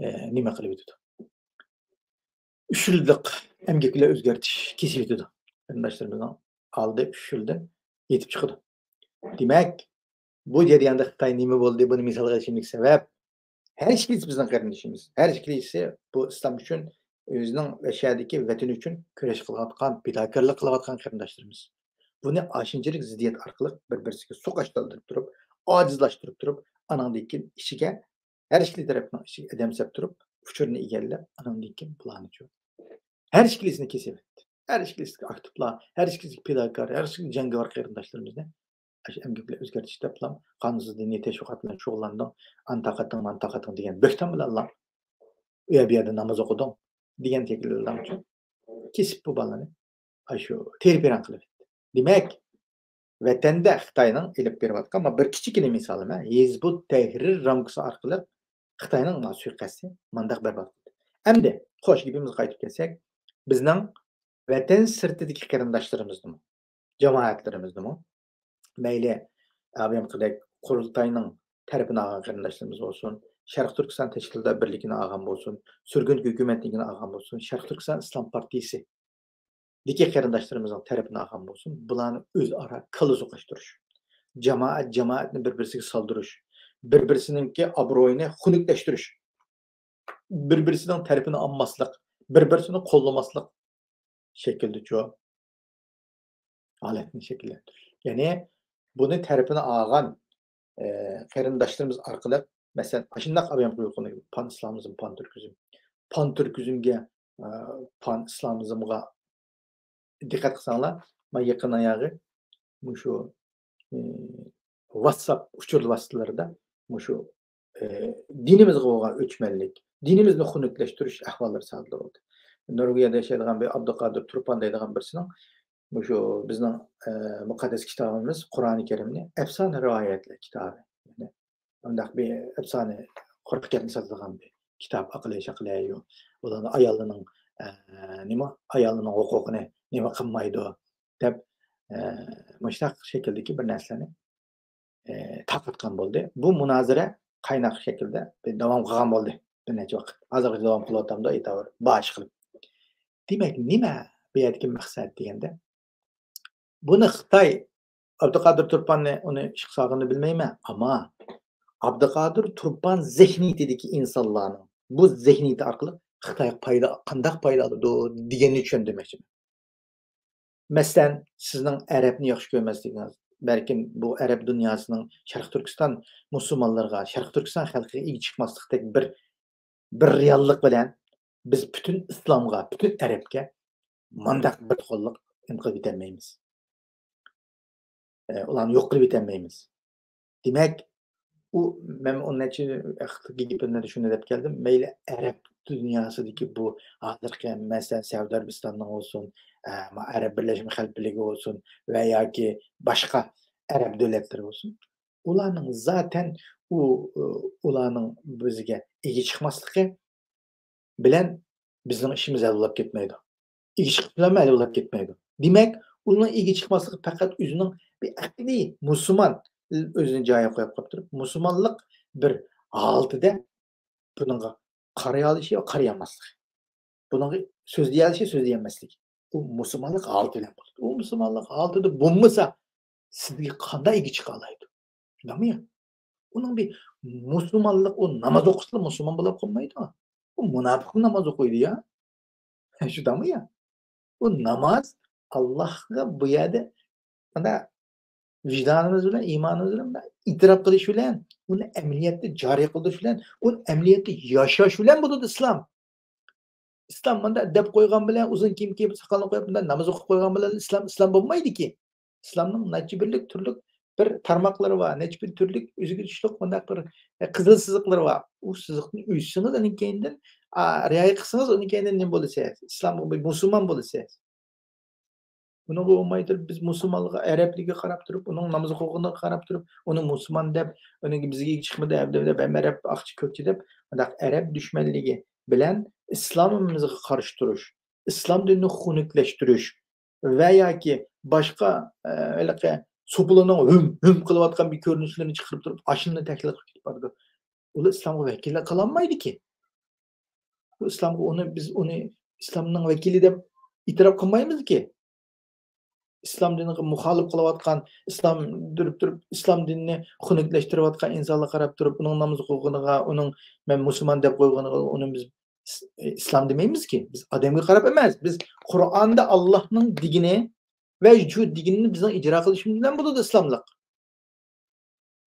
ئە، نېمە قىلىۋېتىدۇ؟ ئۈچ يىللىق ئەمگەكلەر ئۆزگەرتىش كېسىۋېتىدۇ. قېرىنداشلىرىمىزنىڭ ئالدى ئۈچ يىلدىن يېتىپ چىقىدۇ. دېمەك، بۇ جەرياندا خىتاي نېمە بولدى؟ بۇنى مىسالغا ئېلىشىملىق سەۋەب، ھەر ئىككىلىسى بىزنىڭ قېرىندىشىمىز. ھەر ئىككىلىسى بۇ ئىسلام ئۈچۈن، ئۆزىنىڭ ۋە شەھەردىكى ۋەتىنى ئۈچۈن كۈرەش قىلىۋاتقان، پىداكارلىق قىلىۋاتقان قېرىنداشلىرىمىز. بۇنى ئاشۇنچىلىك زىددىيەت ئارقىلىق بىر-بىرسىگە سوقاشتۇرۇپ تۇرۇپ، ئاجىزلاشتۇرۇپ تۇرۇپ، ئانىڭدىن كېيىن ئىچىگە ھەر ئىككىلا تەرەپنىڭ ئىچىگە ئادەم سەپ تۇرۇپ، ئۇچۇرنى ئىگىلەپ، ئانىڭدىن كېيىن بۇلارنىچۇ ھەر ئىككىلىسىنى كېسىۋەتتى. ھەر ئىككىلىسى ئاكتىپلار، ھەر ئىككىلىسى پىداكار، ھەر ئىككىلىسى جەڭگىۋار قېرىنداشلىرىمىزنى ئاشۇ ئەمگەكلەر ئۆزگەرتىش دەپلا قانۇنسىز دىنىي تەشۋىقات بىلەن شۇغۇللاندىڭ، ئانتاق ئاتىڭ، مانتاق ئاتىڭ دېگەن بۆھتان بىلەنلا ئۇ يەر بۇ يەردە ناماز ئوقۇدۇڭ دېگەن شەكىلدە كېسىپ بۇ بالىنى ئاشۇ تېرە-پىرەن قىلىۋەتتى. دېمەك، ۋەتەندە خىتاينىڭ ئېلىپ بېرىۋاتقان، مانا بىر كىچىككىنە مىسالىم، ھە، ھىزبۇت تەھرىر رامكىسى ئارقىلىق خىتاينىڭ مانا سۇيىقەستى مانداق بەربات قىلدى. ئەمدى، خوش، گېپىمىزگە قايتىپ كەلسەك، بىزنىڭ ۋەتەن سىرتىدىكى قېرىنداشلىرىمىزنىمۇ، جامائەتلىرىمىزنىمۇ، مەيلى، ئاۋۇ ياقىدەك قۇرۇلتاينىڭ تەرىپىنى ئالغان قېرىنداشلىرىمىز بولسۇن، شەرقىي تۈركىستان تەشكىلاتلار بىرلىكىنى ئالغان بولسۇن، سۈرگۈن ھۆكۈمەتنىڭكىنى ئالغان بولسۇن، شەرقىي تۈركىستان ئىسلام پارتىيىسى دىكى قېرىنداشلىرىمىزنىڭ تەرىپىنى ئالغان بولسۇن، بۇلارنى ئۆزئارا كاللا سوقۇشتۇرۇش، جامائەت جامائەتنى بىر-بىرسىگە سالدۇرۇش، بىر-بىرسىنىڭكى ئابرۇيىنى خۇنۈكلەشتۈرۈش، بىر-بىرسىنىڭ تەرىپىنى ئالماسلىق، بىر-بىرسىنى قوللىماسلىق شەكلىدىچۇ ھالەتنى شەكىللەندۈرۈش. يەنى بۇنى تەرىپىنى ئالغان، ئە، قېرىنداشلىرىمىز ئارقىلىق، مەسىلەن، ئاشۇنداق ئاۋام قۇيرۇقىنى پان ئىسلامىزم، پان تۈركىزم، پان تۈركىزمگە، ئە، پان ئىسلامىزمغا دىققەت قىلساڭلار، مانا يېقىن ئاياغى مۇشۇ، ئى، ۋاتساپ ئۇچۇر ۋاسىتىلىرىدا مۇشۇ، ئى، دىنىمىزغا بولغان ئۆچمەنلىك، دىنىمىزنى خۇنۈكلەشتۈرۈش ئەھۋاللىرى سادىر بولدى. نورۋېگىيەدە ياشايدىغان بىر ئابدۇقادىر تۇرپان دەيدىغان بىرسىنىڭ مۇشۇ بىزنىڭ، ئى، مۇقەددەس كىتابىمىز قۇرئانى كەرىمنى ئەپسانە رىۋايەتلەر كىتابى، يەنى ئۇنداق بىر ئەپسانە، قۇرۇق گەپنى ساتىدىغان بىر كىتاب، ئاقىلى شاقىلى يوق. ئۇلارنىڭ ئاياللىرىنىڭ، ئە، نېمە، ئاياللىرىنىڭ ھوقۇقىنى نېمە قىلمايدۇ دەپ، ئە، مۇشۇنداق شەكىلدىكى بىر نەرسىلەرنى، ئە، تارقاتقان بولدى. بۇ مۇنازىرە قايناق شەكىلدە بىر داۋام قىلغان بولدى بىر نەچچە ۋاقىت. ھازىرغىچە داۋام قىلىۋاتامدۇ، ئېيتاۋۇر، باشقىلىپ. دېمەك، نېمە بۇ يەردىكى مەقسەت دېگەندە، بۇنى خىتاي، ئابدۇقادىر تۇرپاننى ئۇنى ئىشقا سالغىنىنى بىلمەيمەن، ئەمما ئابدۇقادىر تۇرپان زېھنىيىتىدىكى ئىنسانلارنىڭ بۇ زېھنىيىتى ئارقىلىق خىتايغا پايدا، قانداق پايدا ئالىدۇ دېگەننى چۈشەندۈرمەكچىمەن. مەسىلەن، سىزنىڭ ئەرەبنى ياخشى كۆرمەسلىكىڭىز، بەلكىم بۇ ئەرەب دۇنياسىنىڭ شەرقىي تۈركىستان مۇسۇلمانلىرىغا، شەرقىي تۈركىستان خەلقىگە ئىگە چىقماسلىقتەك بىر، بىر رېئاللىق بىلەن بىز پۈتۈن ئىسلامغا، پۈتۈن ئەرەبكە مانداق بىر قوللۇق نېمە قىلىپ يېتەلمەيمىز. ئە، ئۇلارنى يوق قىلىپ يېتەلمەيمىز. دېمەك، ئۇ، مەن ئون نەچچە ۋاقىتلىق گېپىمدە شۇنى دەپ كەلدىم. مەيلى ئەرەب دۇنياسىدىكى بۇ ھازىرقى، مەسىلەن، سەئۇدى ئەرەبىستاننىڭ بولسۇن، ئە، ئەرەب بىرلەشمە خەلىپىلىكى بولسۇن ۋە ياكى باشقا ئەرەب دۆلەتلىرى بولسۇن، ئۇلارنىڭ زاتەن ئۇ، ئۇلارنىڭ بىزگە ئىگە چىقماسلىقى بىلەن بىزنىڭ ئىشىمىز ھەل بولۇپ كەتمەيدۇ. ئىگە چىقىش بىلەنمۇ ھەل بولۇپ كەتمەيدۇ. دېمەك، ئۇنىڭ ئىگە چىقماسلىقى پەقەت ئۆزىنىڭ بىر ئەقلىي مۇسۇلمان، ئۆزىنى جايىغا قويۇپ قويۇپ تۇرۇپ، مۇسۇلمانلىق بىر ھالىتىدە بۇنىڭغا قارىيالىشى ۋە قارىيالماسلىقى. بۇنىڭغا سۆزلىيەلىشى، سۆزلىيەلمەسلىكى. ئۇ مۇسۇلمانلىق ھالىتى بىلەن بولىدۇ. ئۇ مۇسۇلمانلىق ھالىتىدە بولمىسا، سىزگە قانداق ئىگە چىقالايدۇ؟ شۇنداقمۇ يا؟ ئۇنىڭ بىر مۇسۇلمانلىق، ئۇ ناماز ئوقۇسىلا مۇسۇلمان بولاپ قالمايدۇ. ئۇ مۇناپىقلا ناماز ئوقۇيدۇ يا. شۇنداقمۇ يا؟ ئۇ ناماز ئاللاھقا بۇ يەردە مانا ۋىجدانىمىز بىلەن، ئىمانىمىز بىلەن مۇنداق ئېتىراپ قىلىش بىلەن، ئۇنى ئەمەلىيەتتە جارى قىلدۇرۇش بىلەن، ئۇنى ئەمەلىيەتتە ياشاش بىلەن بولىدۇ ئىسلام. ئىسلام مۇنداق دەپ قويغان بىلەن، ئۇزۇن كىيىم كىيىپ، ساقالنى قويۇپ، مۇنداق ناماز ئوقۇپ قويغان بىلەن ئىسلام، ئىسلام بولمايدىكى. ئىسلامنىڭ نەچچە بىرلىك تۈرلۈك بىر تارماقلىرى بار، نەچچە بىر تۈرلۈك ئۆزىگە تۇتۇشلۇق مۇنداق بىر، ئە، قىزىل سىزىقلىرى بار. ئۇ سىزىقنى ئۈزسىڭىز، ئۇنىڭ كەينىدىن، ئا، رىئايە قىلسىڭىز، ئۇنىڭ كەينىدىن نېمە بولىسىز؟ ئىسلام، مۇسۇلمان بولىسىز. بۇنىڭغا بولماي تۇرۇپ، بىز مۇسۇلمانلىققا، ئەرەبلىكىگە قاراپ تۇرۇپ، ئۇنىڭ ناماز ئوقۇغىنىغا قاراپ تۇرۇپ، ئۇنى مۇسۇلمان دەپ، ئۇنىڭ بىزگە ئىگە چىقمىدى، ئەبدە دەپ، ھەم ئەرەب ئاقچى كۆكچى دەپ، مۇنداق ئەرەب دۈشمەنلىكى بىلەن ئىسلامىمىزغا قارشى تۇرۇش، ئىسلام دىنىنى خۇنۈكلەشتۈرۈش ۋە ياكى باشقا، ئە، ھېلىقى سوپىلارنىڭ ھۈم، ھۈم قىلىۋاتقان بىر كۆرۈنۈشلىرىنى چىقىرىپ تۇرۇپ، ئاشۇنى تەھلىل قىلىپ كېتىپ بارىدۇ. ئۇلار ئىسلامغا ۋەكىللىك قىلالمايدىكى. بۇ ئىسلامغا ئۇنى، بىز ئۇنى ئىسلامنىڭ ۋەكىلى دەپ ئېتىراپ قىلمايمىزكى. ئىسلام دىنىغا مۇخالىپ قىلىۋاتقان، ئىسلام دۈرۈپ تۇرۇپ، ئىسلام دىنىنى خۇنۈكلەشتۈرۈۋاتقان ئىنسانلارغا قاراپ تۇرۇپ، ئۇنىڭ ناماز ئوقۇغىنىغا، ئۇنىڭ مەن مۇسۇلمان دەپ قويغىنىغا ئۇنى بىز ئىس-، ئىسلام دېمەيمىزكى. بىز ئادەمگە قاراپ ئەمەس. بىز قۇرئاندا ئاللاھنىڭ دېگىنى ۋە شۇ دېگىنىنى بىزنىڭ ئىجرا قىلىشىمىز بىلەن بولىدۇ ئىسلاملىق.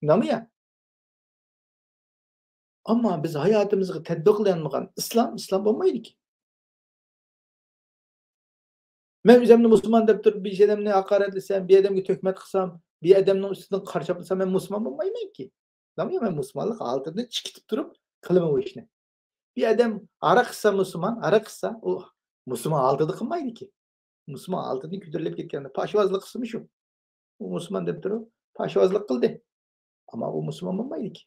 شۇنداقمۇ يا؟ ئەمما بىز ھاياتىمىزغا تەتبىقلىيالمىغان ئىسلام، ئىسلام بولمايدىكى. مەن ئۆزۈمنى مۇسۇلمان دەپ تۇرۇپ، بىر ئادەمنى ھاقارەتلىسەم، بىر ئادەمگە تۆھمەت قىلسام، بىر ئادەمنىڭ ئۈستىدىن قارشى چاپلىسام، مەن مۇسۇلمان بولمايمەنكى. دەڭمۇ، مەن مۇسۇلمانلىق ھالىتىدىن چىقىپ تۇرۇپ قىلىمەن بۇ ئىشنى. بىر ئادەم ھاراق ئىچسە مۇسۇلمان، ھاراق ئىچسە، ئۇ مۇسۇلمان ھالىتىدە قىلمايدىكى. مۇسۇلمان ھالىتىدىن كۆتۈرۈلۈپ كەتكەندە پاشىۋازلىق قىلسىمۇ شۇ. ئۇ مۇسۇلمان دەپ تۇرۇپ پاشىۋازلىق قىلدى. ئەمما ئۇ مۇسۇلمان بولمايدىكى.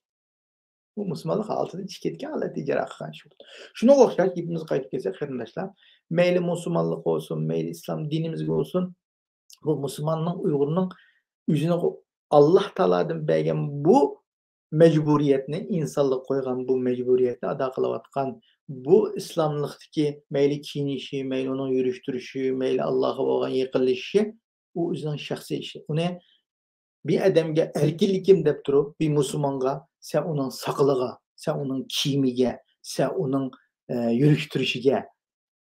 ئۇ مۇسۇلمانلىق ھالىتىدىن چىقىپ كەتكەن ھالەتتە ئىجرا قىلغان ئىش بولىدۇ. شۇنىڭغا ئوخشاش گېپىمىزگە قايتىپ كەلسەك، قېرىنداشلار، مەيلى مۇسۇلمانلىق بولسۇن، مەيلى ئىسلام دىنىمىزگە بولسۇن، بۇ مۇسۇلماننىڭ، ئۇيغۇرنىڭ ئۆزىنىڭ ئاللاھ تائالادىن بەرگەن بۇ مەجبۇرىيەتنى، ئىنسانلىق قويغان بۇ مەجبۇرىيەتنى ئادا قىلىۋاتقان، بۇ ئىسلاملىقتىكى مەيلى كىيىنىشى، مەيلى ئۇنىڭ يۈرۈش تۇرۇشى، مەيلى ئاللاھقا بولغان يېقىنلىشىشى، ئۇ ئۆزىنىڭ شەخسىي ئىشى. ئۇنى بىر ئادەمگە ئەركىنلىكىم دەپ تۇرۇپ، بىر مۇسۇلمانغا سەن ئۇنىڭ ساقىلىغا، سەن ئۇنىڭ كىيىمىگە، سەن ئۇنىڭ، ئە، يۈرۈش تۇرۇشىگە،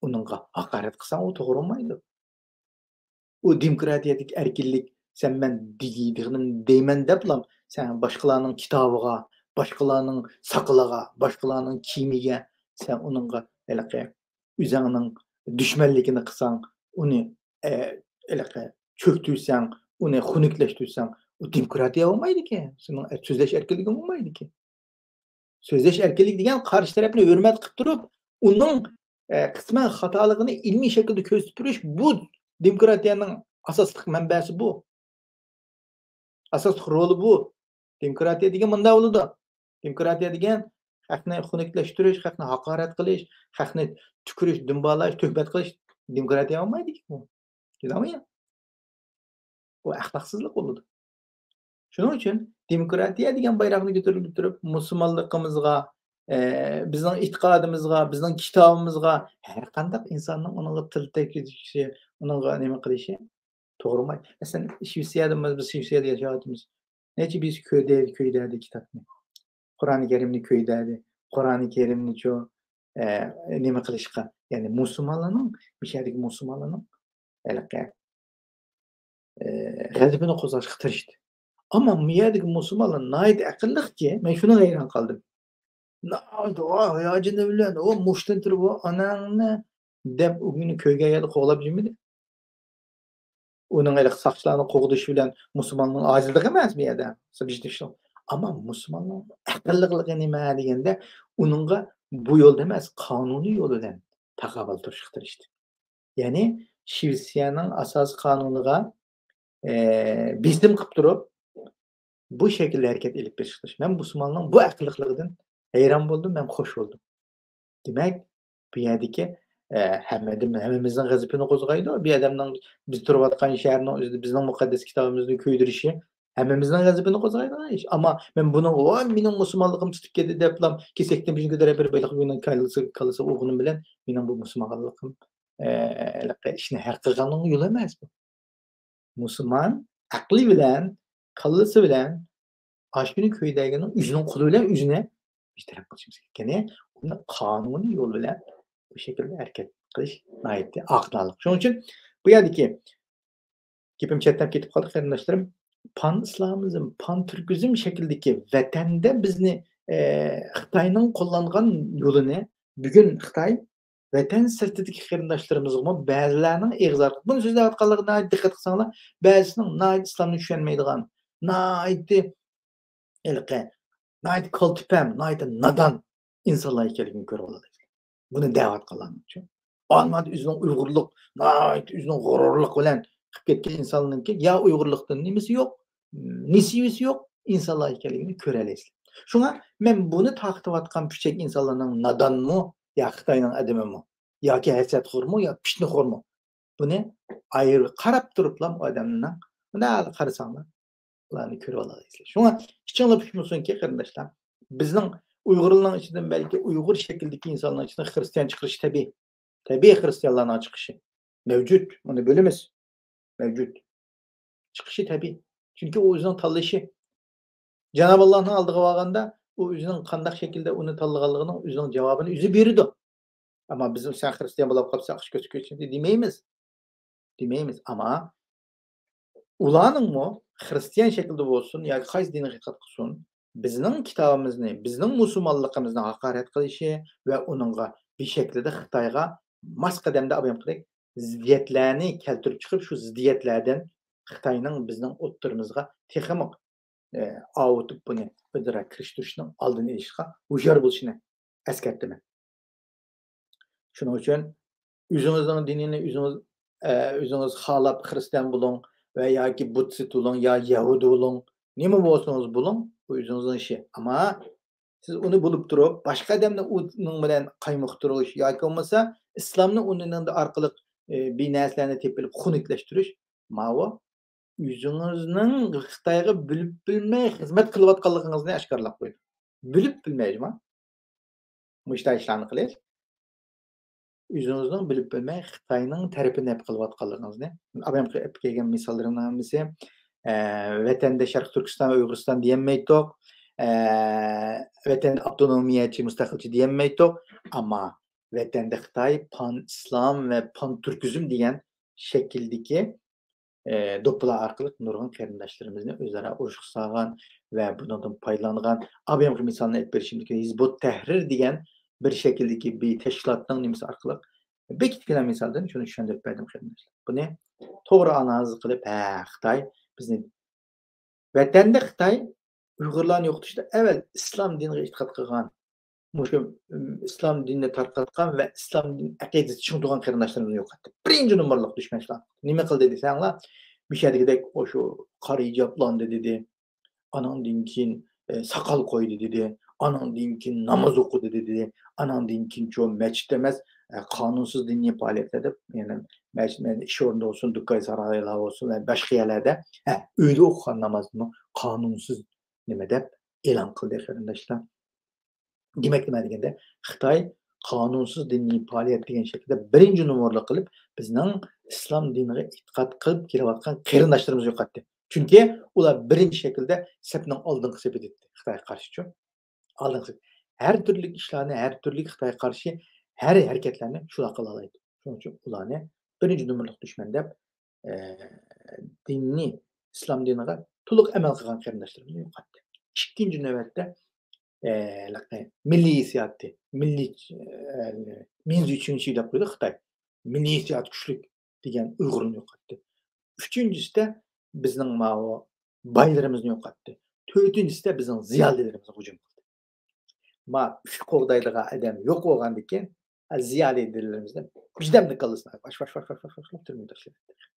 ئۇنىڭغا ھاقارەت قىلساڭ، ئۇ توغرا بولمايدۇ. ئۇ دېموكراتىيەدىكى ئەركىنلىك، سەن مەن دېگىنىمنى دەيمەن دەپلا، سەن باشقىلارنىڭ كىتابىغا، باشقىلارنىڭ ساقىلىغا، باشقىلارنىڭ كىيىمىگە، سەن ئۇنىڭغا ھېلىقى ئۆزۈڭنىڭ دۈشمەنلىكىنى قىلساڭ، ئۇنى، ئە، ھېلىقى چۆكتۈرسەڭ، ئۇنى خۇنۈكلەشتۈرسەڭ، ئۇ دېموكراتىيە بولمايدىكەن. سېنىڭ سۆزلەش ئەركىنلىكىڭ بولمايدىكەن. سۆزلەش ئەركىنلىكى دېگەن قارشى تەرەپنى ھۆرمەت قىلىپ تۇرۇپ، ئۇنىڭ، ئە، قىسمەن خاتالىقىنى ئىلمىي شەكىلدە كۆرسىتىپ تۇرۇش، بۇ دېموكراتىيەنىڭ ئاساسلىق مەنبەسى بۇ. ئاساسلىق رولى بۇ. دېموكراتىيە دېگەن مۇنداق بولىدۇ. دېموكراتىيە دېگەن خەقنى خۇنۈكلەشتۈرۈش، خەقنى ھاقارەت قىلىش، خەقنى تۈكۈرۈش، دۇمبالاش، تۆھمەت قىلىش دېموكراتىيە بولمايدىكەن بۇ. بۇ ئەخلاقسىزلىق بولىدۇ. شۇنىڭ ئۈچۈن دېموكراتىيە دېگەن بايراقنى كۆتۈرۈپ تۇرۇپ، مۇسۇلمانلىقىمىزغا، ئە، بىزنىڭ ئېتىقادىمىزغا، بىزنىڭ كىتابىمىزغا ھەر قانداق ئىنساننىڭ ئۇنىڭغا تىل تەگكۈزۈشى، ئۇنىڭغا نېمە قىلىشى توغرىماي. مەسىلەن، شىۋېتسىيەدە بىز، بىز شىۋېتسىيەدە ياشاۋاتىمىز. نەچچە بىز كۆيدۈردى، كۆيدۈردى كىتابنى. قۇرئانى كەرىمنى كۆيدۈردى. قۇرئانى كەرىمنىچۇ، ئە، نېمە قىلىشقا، يەنى مۇسۇلمانلارنىڭ، مۇشۇ يەردىكى مۇسۇلمانلارنىڭ ھېلىقى، ئە، غەزىپىنى قوزغاشقا تىرىشتى. ئەمما بۇ يەردىكى مۇسۇلمانلار ناھايىتى ئەقىللىقكى، مەن شۇنىڭغا ھەيران قالدىم. ناھايىتى، ۋاھ، ھاياجىنى بىلەن، ئۇ مۇشتىن تۇرۇپ، ئۇ ئاناڭنى دەپ، ئۇنى كۆيگەن يەردە قوغلاپ يۈرمىدى. ئۇنىڭ ھېلىقى ساقچىلارنى قوغدىشى بىلەن مۇسۇلماننىڭ ئاجىزلىقى ئەمەس بۇ يەردە. ئەمما مۇسۇلماننىڭ ئەقىللىقلىقى نېمە دېگەندە، ئۇنىڭغا بۇ يولدا ئەمەس، قانۇنىي يول بىلەن تاقابىل تۇرۇشقا تىرىشتى. يەنى شىۋېتسىيەنىڭ ئاساسىي قانۇنىغا، ئە، بېسىم قىلىپ تۇرۇپ، بۇ شەكىلدە ھەرىكەت ئېلىپ بېرىشقا تىرىشتى. مەن مۇسۇلماننىڭ بۇ ئەقىللىقلىقىدىن ھەيران بولدۇم، مەن خوش بولدۇم. دېمەك، بۇ يەردىكى، ئە، ھەممىدىن، ھەممىمىزنىڭ غەزىپىنى قوزغايدۇ. بۇ ئادەمنىڭ، بىز تۇرۇۋاتقان شەھەرنىڭ ئۆزىدە بىزنىڭ مۇقەددەس كىتابىمىزنى كۆيدۈرۈشى ھەممىمىزنىڭ غەزىپىنى قوزغايدىغان ئىش. ئەمما مەن بۇنىڭغا، ۋاي، مېنىڭ مۇسۇلمانلىقىم تۇتۇپ كەتتى دەپلا كېسەكتىن بېشىنى كۆتۈرۈپ بېرىپ، ھېلىقى كاللىسى، كاللىسى ئوغرىنىم بىلەن مېنىڭ بۇ مۇسۇلمانلىقىم، ئە، ھېلىقى ئىشنى ھەل قىلغاننىڭ يولى ئەمەس بۇ. مۇسۇلمان ئەقلى بىلەن، كاللىسى بىلەن ئاشۇنى كۆيدۈرگەننىڭ ئۆزىنىڭ قولى بىلەن ئۆزىنى بىر تەرەپ قىلىشىمىز كېرەك. يەنى ئۇنى قانۇنىي يول بىلەن بۇ شەكىلدە ھەرىكەت قىلىش ناھايىتى ئاقىلانىلىق. شۇنىڭ ئۈچۈن بۇ يەردىكى گېپىم چەتنەپ كېتىپ قالدى، قېرىنداشلىرىم. پان ئىسلامىزم، پان تۈركىزم شەكلىدىكى ۋەتەندە بىزنى، ئە، خىتاينىڭ قوللانغان يولىنى بۈگۈن خىتاي ۋەتەن سىرتىدىكى قېرىنداشلىرىمىزغىمۇ بەزىلەرنىڭ ئېغىز ئارقىلىق، بۇنى سۆزلەۋاتقانلىقىغا ناھايىتى دىققەت قىلساڭلار، بەزىسىنىڭ ناھايىتى ئىسلامنى چۈشەنمەيدىغان، ناھايىتى ھېلىقى، ناھايىتى كالتىپەم، ناھايىتى نادان ئىنسانلار ئىكەنلىكىنى كۆرۈۋالىدۇ. بۇنى دەۋاتقانلارنىڭ ئۈچۈن. ئانىمادا ئۆزىنىڭ ئۇيغۇرلۇق، ناھايىتى ئۆزىنىڭ غۇرۇرلۇق بىلەن قىلىپ كەتكەن ئىنساننىڭكى يا ئۇيغۇرلۇقتىن نېمىسى يوق، نېسىۋىسى يوق ئىنسانلار ئىكەنلىكىنى كۆرەلەيسىلەر. شۇڭا مەن بۇنى تارقىتىۋاتقان پۈچەك ئىنسانلارنىڭ نادانمۇ يا خىتاينىڭ ئادىمىمۇ ياكى ھەسەتخورمۇ يا پىتنىخورمۇ؟ بۇنى ئايرىپ قاراپ تۇرۇپلا ئادەمنىڭ، مۇنداق قارىساڭلار، ئۇلارنى كۆرۈۋالالايسىلەر. شۇڭا ئىچىڭلار پۇشمىسۇنكى، قېرىنداشلار، بىزنىڭ ئۇيغۇرلارنىڭ ئىچىدىن بەلكى ئۇيغۇر شەكلىدىكى ئىنسانلارنىڭ ئىچىدىن خىرىستىيان چىقىرىشى تەبىئىي. تەبىئىي خىرىستىيانلارنىڭ چىقىشى مەۋجۇت. ئۇنى بىلىمىز. مەۋجۇت. چىقىشى تەبىئىي. چۈنكى ئۇ ئۆزىنىڭ تاللىشى. جانابى ئاللانىڭ ئالدىغا بارغاندا، ئۇ ئۆزىنىڭ قانداق شەكىلدە ئۇنى تاللىغانلىقىنىڭ ئۆزىنىڭ جاۋابىنى ئۆزى بېرىدۇ. ئەمما بىز، سەن خىرىستىيان بولاپ قاپسەن، ئاقچا كۆتۈرۈپ كەتسۇن دېمەيمىز. دېمەيمىز. ئەمما ئۇلارنىڭمۇ خىرىستىيان شەكلىدە بولسۇن ياكى قايسى دىنغا ئېتىقاد قىلسۇن، بىزنىڭ كىتابىمىزنى، بىزنىڭ مۇسۇلمانلىقىمىزنى ھاقارەت قىلىشى ۋە ئۇنىڭغا بىر شەكىلدە خىتايغا ماس قەدەمدە ئاۋايمىقىدەك زىددىيەتلەرنى كەلتۈرۈپ چىقىپ، شۇ زىددىيەتلەردىن خىتاينىڭ بىزنىڭ ئوتتۇرىمىزغا تېخىمۇ، ئە، ئاۋۇتۇپ بۇنى ئۆزئارا كىرىشتۈرۈشنىڭ ئالدىنى ئېلىشقا ھوشيار بولۇشىنى ئەسكەرتىمەن. شۇنىڭ ئۈچۈن ئۆزىڭىزنىڭ دىنىنى ئۆزىڭىز، ئە، ئۆزىڭىز خالاپ خىرىستىيان بولۇڭ ۋە ياكى بۇددىست بولۇڭ يا يەھۇدىي بولۇڭ، نېمە بولسىڭىز بولۇڭ، بۇ ئۆزىڭىزنىڭ ئىشى. ئەمما سىز ئۇنى بولۇپ تۇرۇپ، باشقا ئادەمنى ئۇنىڭ بىلەن قايمۇقتۇرۇش ياكى بولمىسا ئىسلامنى ئۇنىڭ ئارقىلىق، ئە، بىر نەرسىلەرنى تېپىپ خۇنۈكلەشتۈرۈش، ماۋۇ ئۆزىڭىزنىڭ خىتايغا بىلىپ بىلمەي خىزمەت قىلىۋاتقانلىقىڭىزنى ئاشكارىلاپ قويىدۇ. بىلىپ بىلمەي، جۇما. مۇشۇنداق ئىشلارنى قىلىش. ئۆزىڭىزنىڭ بىلىپ بىلمەي خىتاينىڭ تەرىپىنى ئېلىپ قىلىۋاتقانلىقىڭىزنى. ئاۋايمىقى ئېلىپ كەلگەن مىساللىرىمنىڭ ھەممىسى، ئە، ۋەتەندە شەرقىي تۈركىستان ۋە ئۇيغۇرىستان دېيەلمەيتتۇق. ئە، ۋەتەندە ئاپتونومىيەچى، مۇستەقىلچى دېيەلمەيتتۇق. ئەمما ۋەتەندە خىتاي، پان ئىسلام ۋە پان تۈركىزم دېگەن شەكىلدىكى، ئە، دوپپىلار ئارقىلىق نۇرغۇن قېرىنداشلىرىمىزنى ئۆزئارا ئۇرۇشقا سالغان ۋە بۇنىڭدىن پايدىلانغان، ئاۋايمىقى مىسالنى ئېلىپ بېرىشىمدىكى ھىزبۇت تەھرىر دېگەن بىر شەكىلدىكى بىر تەشكىلاتنىڭ نېمىسى ئارقىلىق بىر كىچىككىنە مىسالدىن شۇنى چۈشەندۈرۈپ بەردىم، قېرىنداشلار. بۇنى توغرا ئانالىز قىلىپ، ھە، خىتاي بىزنى ۋەتەندە خىتاي ئۇيغۇرلارنى يوقىتىشتا ئەۋەل ئىسلام دىنىغا ئېتىقاد قىلغان، مۇشۇ، ئىم، ئىسلام دىنىنى تارقاتقان ۋە ئىسلام دىن ئەقىدىسى چىڭ تۇرغان قېرىنداشلىرىمىزنى يوقاتتى. بىرىنچى نومۇرلۇق دۈشمەن شۇلار. نېمە قىلدى دېسەڭلار، مۇشۇ يەردىكىدەك، ئاشۇ قارا ھىجابلاندى دېدى. ئانىڭدىن كېيىن، ئە، ساقال قويدى دېدى. ئاناندىن كېيىن ناماز ئوقۇدى دېدى. ئاناندىن كېيىنچۇ مەسچىت ئەمەس، ئە، قانۇنسىز دىنىي پائالىيەتلەر دەپ، يەنە مەسچىت، يەنە ئىش ئورنىدا بولسۇن، دۇكان سارايلار بولسۇن ۋە باشقا يەرلەردە، ھە، ئۆيدە ئوقۇغان نامازنىمۇ قانۇنسىز نېمە دەپ ئېلان قىلدى، قېرىنداشلار. دېمەك، نېمە دېگەندە، خىتاي قانۇنسىز دىنىي پائالىيەت دېگەن شەكىلدە بىرىنچى نومۇرلۇق قىلىپ، بىزنىڭ ئىسلام دىنىغا ئېتىقاد قىلىپ كېلىۋاتقان قېرىنداشلىرىمىزنى يوقاتتى. چۈنكى ئۇلار بىرىنچى شەكىلدە سەپنىڭ ئالدىنقى سېپىدە ئىدى، خىتايغا قارشىچۇ. ئالدىنقى سەپ. ھەر تۈرلۈك ئىشلارنى، ھەر تۈرلۈك خىتايغا قارشى ھەر ھەرىكەتلەرنى شۇلار قىلالايدۇ. شۇنىڭ ئۈچۈن ئۇلارنى بىرىنچى نومۇرلۇق دۈشمەن دەپ، ئە، دىننى، ئىسلام دىنىغا تولۇق ئەمەل قىلغان قېرىنداشلىرىمىزنى يوقاتتى. ئىككىنچى نۆۋەتتە، ئە، ھېلىقى مىللىي ھېسسىياتى، مىللىي، ئە، مىنزۇچۈنچى دەپ قويدى خىتاي. مىللىي ھېسسىياتى كۈچلۈك دېگەن ئۇيغۇرنى يوقاتتى. ئۈچىنچىسىدە بىزنىڭ ماۋۇ بايلىرىمىزنى يوقاتتى. تۆتىنچىسىدە بىزنىڭ زىيالىيلىرىمىزغا ھۇجۇم قىلدى. ما ئۈچ قوغدايدىغان ئادەم يوق بولغاندىكىن، زىيالىيلىرىمىزنى بىردەمدە كاللىسىنى باش، باش، باش، باش، باش، باش، باش، تۈرمىگە تاشلىدى.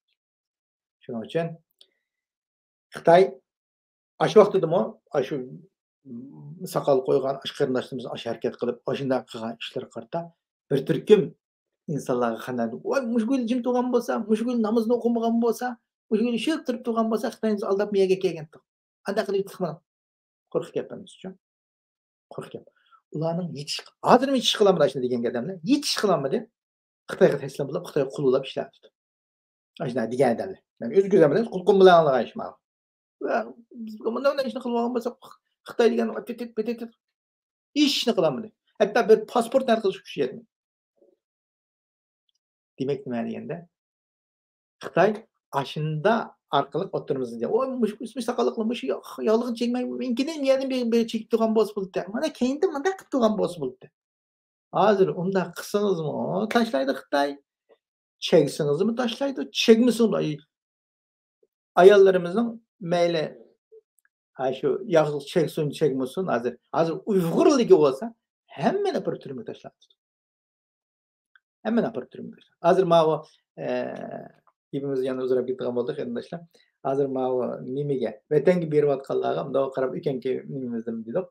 شۇنىڭ ئۈچۈن خىتاي ئاشۇ ۋاقتىدىمۇ، ئاشۇ ساقال قويغان ئاشۇ قېرىنداشلىرىمىز ئاشۇ ھەرىكەت قىلىپ، ئاشۇنداق قىلغان ئىشلىرىغا قارىتا بىر تۈركۈم ئىنسانلارغا قانداق، ۋاي، مۇشۇ كۈنى جىم تۇرغان بولسا، مۇشۇ كۈنى نامىزىنى ئوقۇمىغان بولسا، مۇشۇ كۈنى شۇ تۇرۇپ تۇرغان بولسا، خىتاي بىزنى ئالداپ مۇ يەرگە كەلگەنتى. ئانداق قىلىپ تىقماڭ. قورقۇپ كەتمەمسىزچۇ؟ قورقۇپ كەت. ئۇلارنىڭ ھېچ، ھازىرمۇ ھېچ ئىش قىلالمىدى، ئاشۇنداق دېگەن ئادەملەر. ھېچ ئىش قىلالمىدى. خىتايغا تەسلىم بولۇپ، خىتايغا قۇل بولاپ ئىشلەۋاتىدۇ. ئاشۇنداق دېگەن ئادەملەر. مەن ئۆز كۆزۈم بىلەن قۇلىقىم بىلەن ئاڭلىغان ئىش ماۋۇ. ۋە بىز مۇنداق ئىشنى قىلىۋالغان بولساق، خىتاي دېگەن پېتىت، پېتىت، ھېچ ئىشنى قىلالمىدى. ھەتتا بىر پاسپورت ھەل قىلىش كۈچى يەتمىدى. دېمەك، نېمە دېگەندە، خىتاي ئاشۇندا ئارقىلىق ئوتتۇرىمىزدا، «ۋاي، مۇشۇ ئۆسمۈش ساقاللىقلار، مۇشۇ ياغ-، ياغلىقنى چەكمەي، مېنىڭكىنى نېمىدىن بىر، بىر چېكىپ تۇرغان بولسا بولدى، مانا كەينىدىن مۇنداق قىلىپ تۇرغان بولسا بولدى.» ھازىر ئۇنداق قىلسىڭىزمۇ تاشلايدۇ خىتاي. چەكسىڭىزمۇ تاشلايدۇ، چەكمىسىڭىزمۇ، ئاي-، ئاياللىرىمىزنىڭ مەيلى، ھە، شۇ ياغلىق چەكسۇن، چەكمىسۇن، ھازىر، ھازىر ئۇيغۇرلىكى بولسا، ھەممىنى ئاپىرىپ تۈرمىگە تاشلاۋاتىدۇ. ھەممىنى ئاپىرىپ تۈرمىگە تاشلاۋاتىدۇ. ھازىر ماۋۇ، ئە، گېپىمىز يەنە ئۇزىراپ كېتىدىغان بولدى، قېرىنداشلار. ھازىر ماۋۇ نېمىگە، ۋەتەنگە بېرىۋاتقانلارغا مۇنداق قاراپ ئۆتكەنكى نېمىمىزدىمۇ دېدۇق.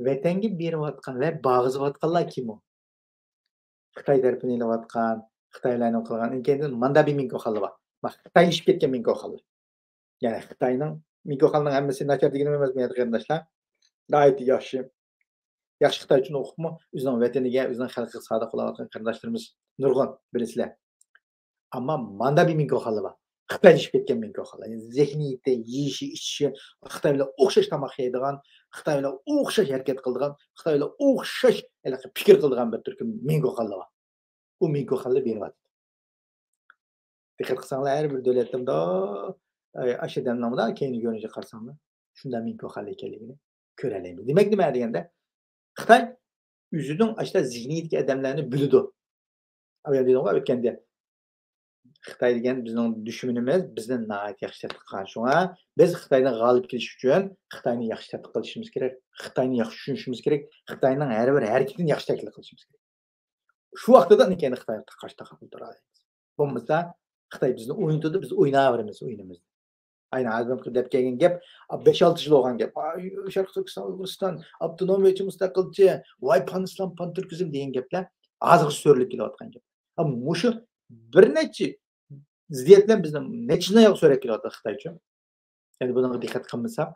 ۋەتەنگە بېرىۋاتقان ۋە بارغۇزۇۋاتقانلار كىم ئۇ؟ خىتاي تەرىپىنى ئېلىۋاتقان، خىتايلارنى قىلغان، ئىنكەيدىن ماندا بىر مىڭ كوخانلار بار. ما، خىتايلىشىپ كەتكەن مىڭ كوخانلار. يەنى خىتاينىڭ، مىڭ كوخاننىڭ ھەممىسى ناچار دېگىنىم ئەمەس، بۇ يەردە قېرىنداشلار. ناھايىتى ياخشى. ياخشى خىتايچىنى ئوقۇپمۇ، ئۆزىنىڭ ۋەتىنىگە، ئۆزىنىڭ خەلقىگە سادىق بولاۋاتقان قېرىنداشلىرىمىز نۇرغۇن، بىلىسىلەر. ئەمما ماندا بىر مىڭ كوخانلار بار. خىتايلىشىپ كەتكەن مىڭ كوخانلار. يەنى زېھنىيىتى، يېيىشى، ئىچىشى، خىتاي بىلەن ئوخشاش تاماق يەيدىغان، خىتاي بىلەن ئوخشاش ھەرىكەت قىلىدىغان، خىتاي بىلەن ئوخشاش ھېلىقى پىكىر قىلىدىغان بىر تۈركۈم مىڭ كوخانلار بار. ئۇ مىڭ كوخانلار بېرىۋاتىدۇ. دىققەت قىلساڭلار، ھەر بىر دۆلەتلەردە، ئاي، ئاشۇ دەمنىڭدە كەينى كۆرۈنۈشىگە قارىساڭلار، شۇنداق مىڭ كوخانلار ئىكەنلىكىنى كۆرەلەيمىز. دېمەك، نېمە دېگەندە، خىتاي ئۆزىنىڭ ئاشۇنداق زېھنىيىتىدىكى ئادەملەرنى بىلىدۇ. ئاۋۋال دېدىمغۇ ئۆتكەندە، خىتاي دېگەن بىزنىڭ دۈشمىنىمىز، بىزنى ناھايىتى ياخشى تەتقىق قىلغان. شۇڭا بىز خىتاينى غالىب كېلىش ئۈچۈن خىتاينى ياخشى تەتقىق قىلىشىمىز كېرەك، خىتاينى ياخشى چۈشىنىشىمىز كېرەك، خىتاينىڭ ھەر بىر ھەرىكىتىنى ياخشى تەھلىل قىلىشىمىز كېرەك. شۇ ۋاقتىدا ئاندىن كېيىن خىتايغا قارشى تاقابىل تۇرالايمىز. بولمىسا خىتاي بىزنى ئوينىتىدۇ، بىز ئويناۋېرىمىز ئويۇنىمىزنى. ئاينا ھازىر دەپ كەلگەن گەپ، بەش-ئالتە يىل بولغان گەپ. ئاي، شەرقىي تۈركىستان، ئۇيغۇرىستان، ئاپتونومىيەچى، مۇستەقىلچى، ۋاي، پان ئىسلام، پان تۈركىزم دېگەن گەپلەر ھازىرغىچە سۆرىلىپ كېلىۋاتقان گەپ. ھە، مۇشۇ بىر نەچچە زىددىيەت بىلەن بىزنى نەچچە يىلدىن ئاياغ سۆرەپ كېلىۋاتىدۇ خىتايچۇ. يەنى بۇنىڭغا دىققەت قىلمىساق،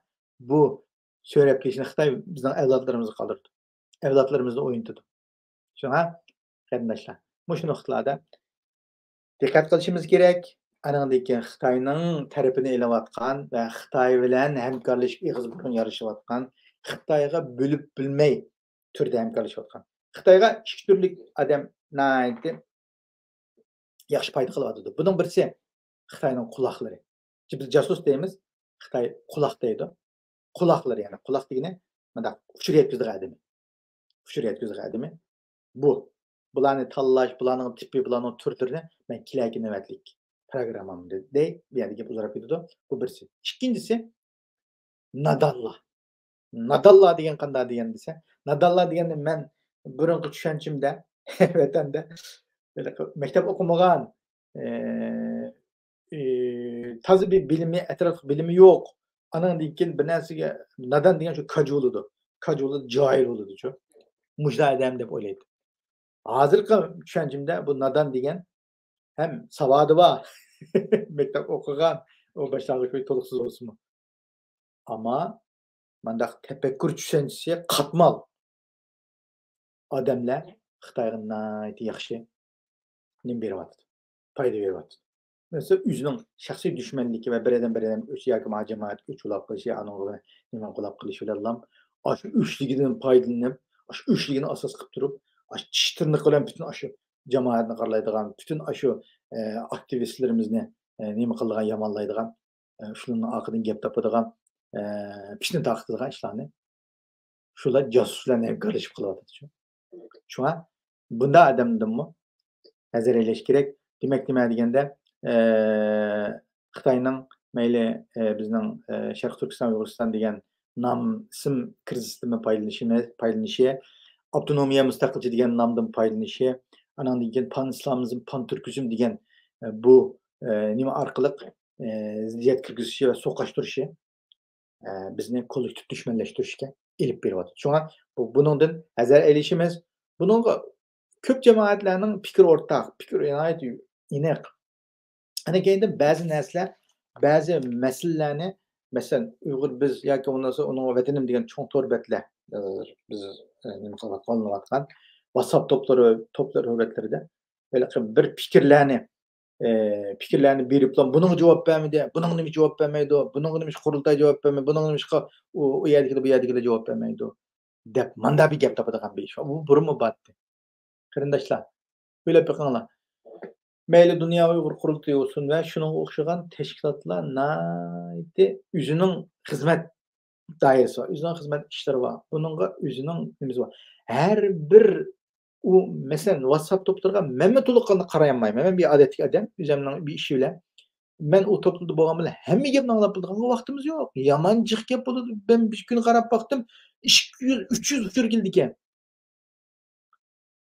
بۇ سۆرەپ كېلىشنى خىتاي بىزنىڭ ئەۋلادلىرىمىزغا قالدۇرىدۇ. ئەۋلادلىرىمىزنى ئوينىتىدۇ. شۇڭا، قېرىنداشلار، مۇشۇ نۇقتىلاردا دىققەت قىلىشىمىز كېرەك. ئانىڭدىن كېيىن خىتاينىڭ تەرىپىنى ئېلىۋاتقان ۋە خىتاي بىلەن ھەمكارلىشىپ ئېغىز بۇرۇن يارىشىۋاتقان، خىتايغا بۆلۈپ بۆلمەي تۈردە ھەمكارلىشىۋاتقان. خىتايغا ئىككى تۈرلۈك ئادەم ناھايىتى ياخشى پايدا قىلىۋاتىدۇ. بۇنىڭ بىرسى خىتاينىڭ قۇلاقلىرى. بىز جاسۇس دەيمىز، خىتاي قۇلاق دەيدۇ. قۇلاقلىرى، يەنى قۇلاق دېگىنى مۇنداق ئۇچۇر يەتكۈزىدىغان ئادىمى. ئۇچۇر يەتكۈزىدىغان ئادىمى. بۇ. بۇلارنى تاللاش، بۇلارنىڭ تىپى، بۇلارنىڭ تۈرلىرىنى مەن كېلەركى نۆۋەتلىك پروگراممامدا دەي، بۇ يەردە گەپ ئۇزىراپ كېتىدۇ. بۇ بىرسى. ئىككىنچىسى، نادانلار. نادانلار دېگەن قانداق دېگەن دېسە، نادانلار دېگەننى مەن بۇرۇنقى چۈشەنچەمدە، ۋەتەندە، ھېلىقى مەكتەپ ئوقۇمىغان، ئى، ئى، تازا بىر بىلىمى، ئەتراپلىق بىلىمى يوق. ئانىڭدىن كېيىن بىر نەرسىگە نادان دېگەن شۇ كاج بولىدۇ. كاج بولىدۇ، جاھىل بولىدۇچۇ. مۇشۇنداق ئادەم دەپ ئويلايتتىم. ھازىرقى چۈشەنچەمدە بۇ نادان دېگەن ھەم ساۋادى بار، مەكتەپ ئوقۇغان، ئۇ باشلانغۇچ تولۇقسىز بولسىمۇ. ئەمما مانداق تەپەككۇر چۈشەنچىسى قاتمال ئادەملەر خىتايغا ناھايىتى ياخشى نېمە بېرىۋاتىدۇ؟ پايدا بېرىۋاتىدۇ. مەسىلەن، ئۆزىنىڭ شەخسىي دۈشمەنلىكى ۋە بىر ئادەم بىر ئادەم ئۆچ ياكى مانا جامائەت ئۆچ ئۇلاپ قېلىشى، ئانىڭغا نېمە قىلاپ قېلىشى بىلەنلا ئاشۇ ئۆچلۈكىدىن پايدىلىنىپ، ئاشۇ ئۆچلۈكىنى ئاساس قىلىپ تۇرۇپ، ئاشۇ چىش تىرنىقى بىلەن پۈتۈن ئاشۇ جامائەتنى قارىلايدىغان، پۈتۈن ئاشۇ، ئە، ئاكتىۋىستلىرىمىزنى، ئە، نېمە قىلىدىغان، يامانلايدىغان، ئە، شۇلارنىڭ ئارقىدىن گەپ تاپىدىغان، ئە، پىتنە تارقىتىدىغان ئىشلارنى شۇلار جاسۇس بىلەن ھەمكارلىشىپ قىلىۋاتىدۇ. شۇڭا بۇنداق ئادەمدىنمۇ ھەزەر ئەيلەش كېرەك. دېمەك، نېمە دېگەندە، ئە، خىتاينىڭ مەيلى، ئە، بىزنىڭ، ئە، شەرقىي تۈركىستان، ئۇيغۇرىستان دېگەن نام ئىسىم كىرىزىسىدىن پايدىلىنىشىمىز، پايدىلىنىشى، ئاپتونومىيە مۇستەقىلچى دېگەن نامدىن پايدىلىنىشى، ئانىڭدىن كېيىن پان ئىسلامىزم، پان تۈركىزم دېگەن، ئە، بۇ، ئە، نېمە ئارقىلىق، ئە، زىددىيەت كىرگۈزۈشى ۋە سوقۇشتۇرۇشى، ئە، بىزنى كوللېكتىپ دۈشمەنلەشتۈرۈشكە ئېلىپ بېرىۋاتىدۇ. شۇڭا بۇ، بۇنىڭدىن ھەزەر ئېلىشىمىز، بۇنىڭغا كۆپ جامائەتلەرنىڭ پىكرى ئورتاق، پىكرى ناھايىتى ئېنىق. ئەنە كەينىدىن بەزى نەرسىلەر، بەزى مەسىلىلەرنى، مەسىلەن، ئۇيغۇر بىز ياكى بولمىسا ئۇنىڭغا ۋەتىنىم دېگەن چوڭ تور بەتلەر، ئە، بىز، ئە، نېمە قىلىۋاتقان، قوللىنىۋاتقان ۋاتساپ توپلىرى، توپلىرى ھۆرمەتلىرىدە ھېلىقى بىر پىكىرلەرنى، ئە، پىكىرلەرنى بېرىپلا، بۇنىڭغا جاۋاب بەرمىدى، بۇنىڭغا نېمە جاۋاب بەرمەيدۇ، بۇنىڭغا نېمىشقا قۇرۇلتاي جاۋاب بەرمەيدۇ، بۇنىڭغا نېمىشقا ئۇ، ئۇ يەردىكىلەر، بۇ يەردىكىلەر جاۋاب بەرمەيدۇ، دەپ ماندا بىر گەپ تاپىدىغان بىر ئىش بار. بۇ بۇرۇنمۇ بارتتى. قېرىنداشلار، ئويلاپ بېقىڭلار. مەيلى دۇنيا ئۇيغۇر قۇرۇلتىيى بولسۇن ۋە شۇنىڭغا ئوخشىغان تەشكىلاتلار ناھايىتى ئۆزىنىڭ خىزمەت دائىرىسى بار، ئۆزىنىڭ خىزمەت ئىشلىرى بار، ئۇنىڭغا ئۆزىنىڭ نېمىسى بار. ھەر بىر ئۇ، مەسىلەن، ۋاتساپ توپلىرىغا مەنمۇ تولۇققاندا قارايالمايمەن. مەن بىر ئادەتتىكى ئادەم، ئۆزۈمنىڭ بىر ئىشى بىلەن. مەن ئۇ توپلىدا بولغان بىلەن ھەممە گەپنى ئاڭلاپ بىلىدىغانغا ۋاقتىمىز يوق. يامان جىق گەپ بولىدۇ. مەن بىر كۈنى قاراپ باقتىم، ئىككى يۈز، ئۈچ يۈز ئۇچۇر كېلىدىكەن.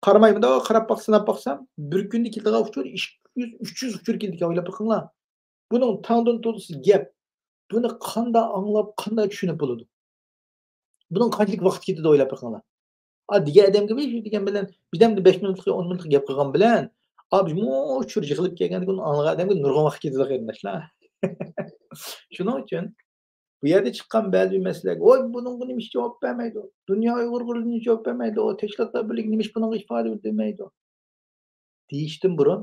قارىماي، مۇنداق قاراپ باق-، سىناپ باقسام، بىر كۈندە كېلىدىغان ئۇچۇر ئىككى يۈز، ئۈچ يۈز ئۇچۇر كېلىدىكەن. ئويلاپ بېقىڭلار. بۇنىڭ تاڭدىن تولىسى گەپ. بۇنى قانداق ئاڭلاپ، قانداق چۈشىنىپ بولىدۇ؟ بۇنىڭ قانچىلىك ۋاقىت كېتىدۇ، ئويلاپ بېقىڭلار. ئا، دېگەن ئادەمگە بىر دېگەن بىلەن، بىردەمدە بەش مىنۇتلۇق، ئون مىنۇتلۇق گەپ قىلغان بىلەن، ئا، بۇ ئۇچۇر يىغىلىپ كەلگەندىن كېيىن ئاڭلىغان ئادەمگە نۇرغۇن ۋاقىت كېتىدۇ، قېرىنداشلار. شۇنىڭ ئۈچۈن بۇ يەردە چىققان بەزى مەسىلىلەرگە، ۋاي، بۇنىڭغا نېمە ئىش جاۋاب بەرمەيدۇ؟ دۇنيا ئۇيغۇر قۇرۇلتىيى نېمە جاۋاب بەرمەيدۇ؟ ئۇ تەشكىلاتلار بىرلىكى نېمە ئىش بۇنىڭغا ئىپادە بىلدۈرمەيدۇ؟ دېيىشتىن بۇرۇن،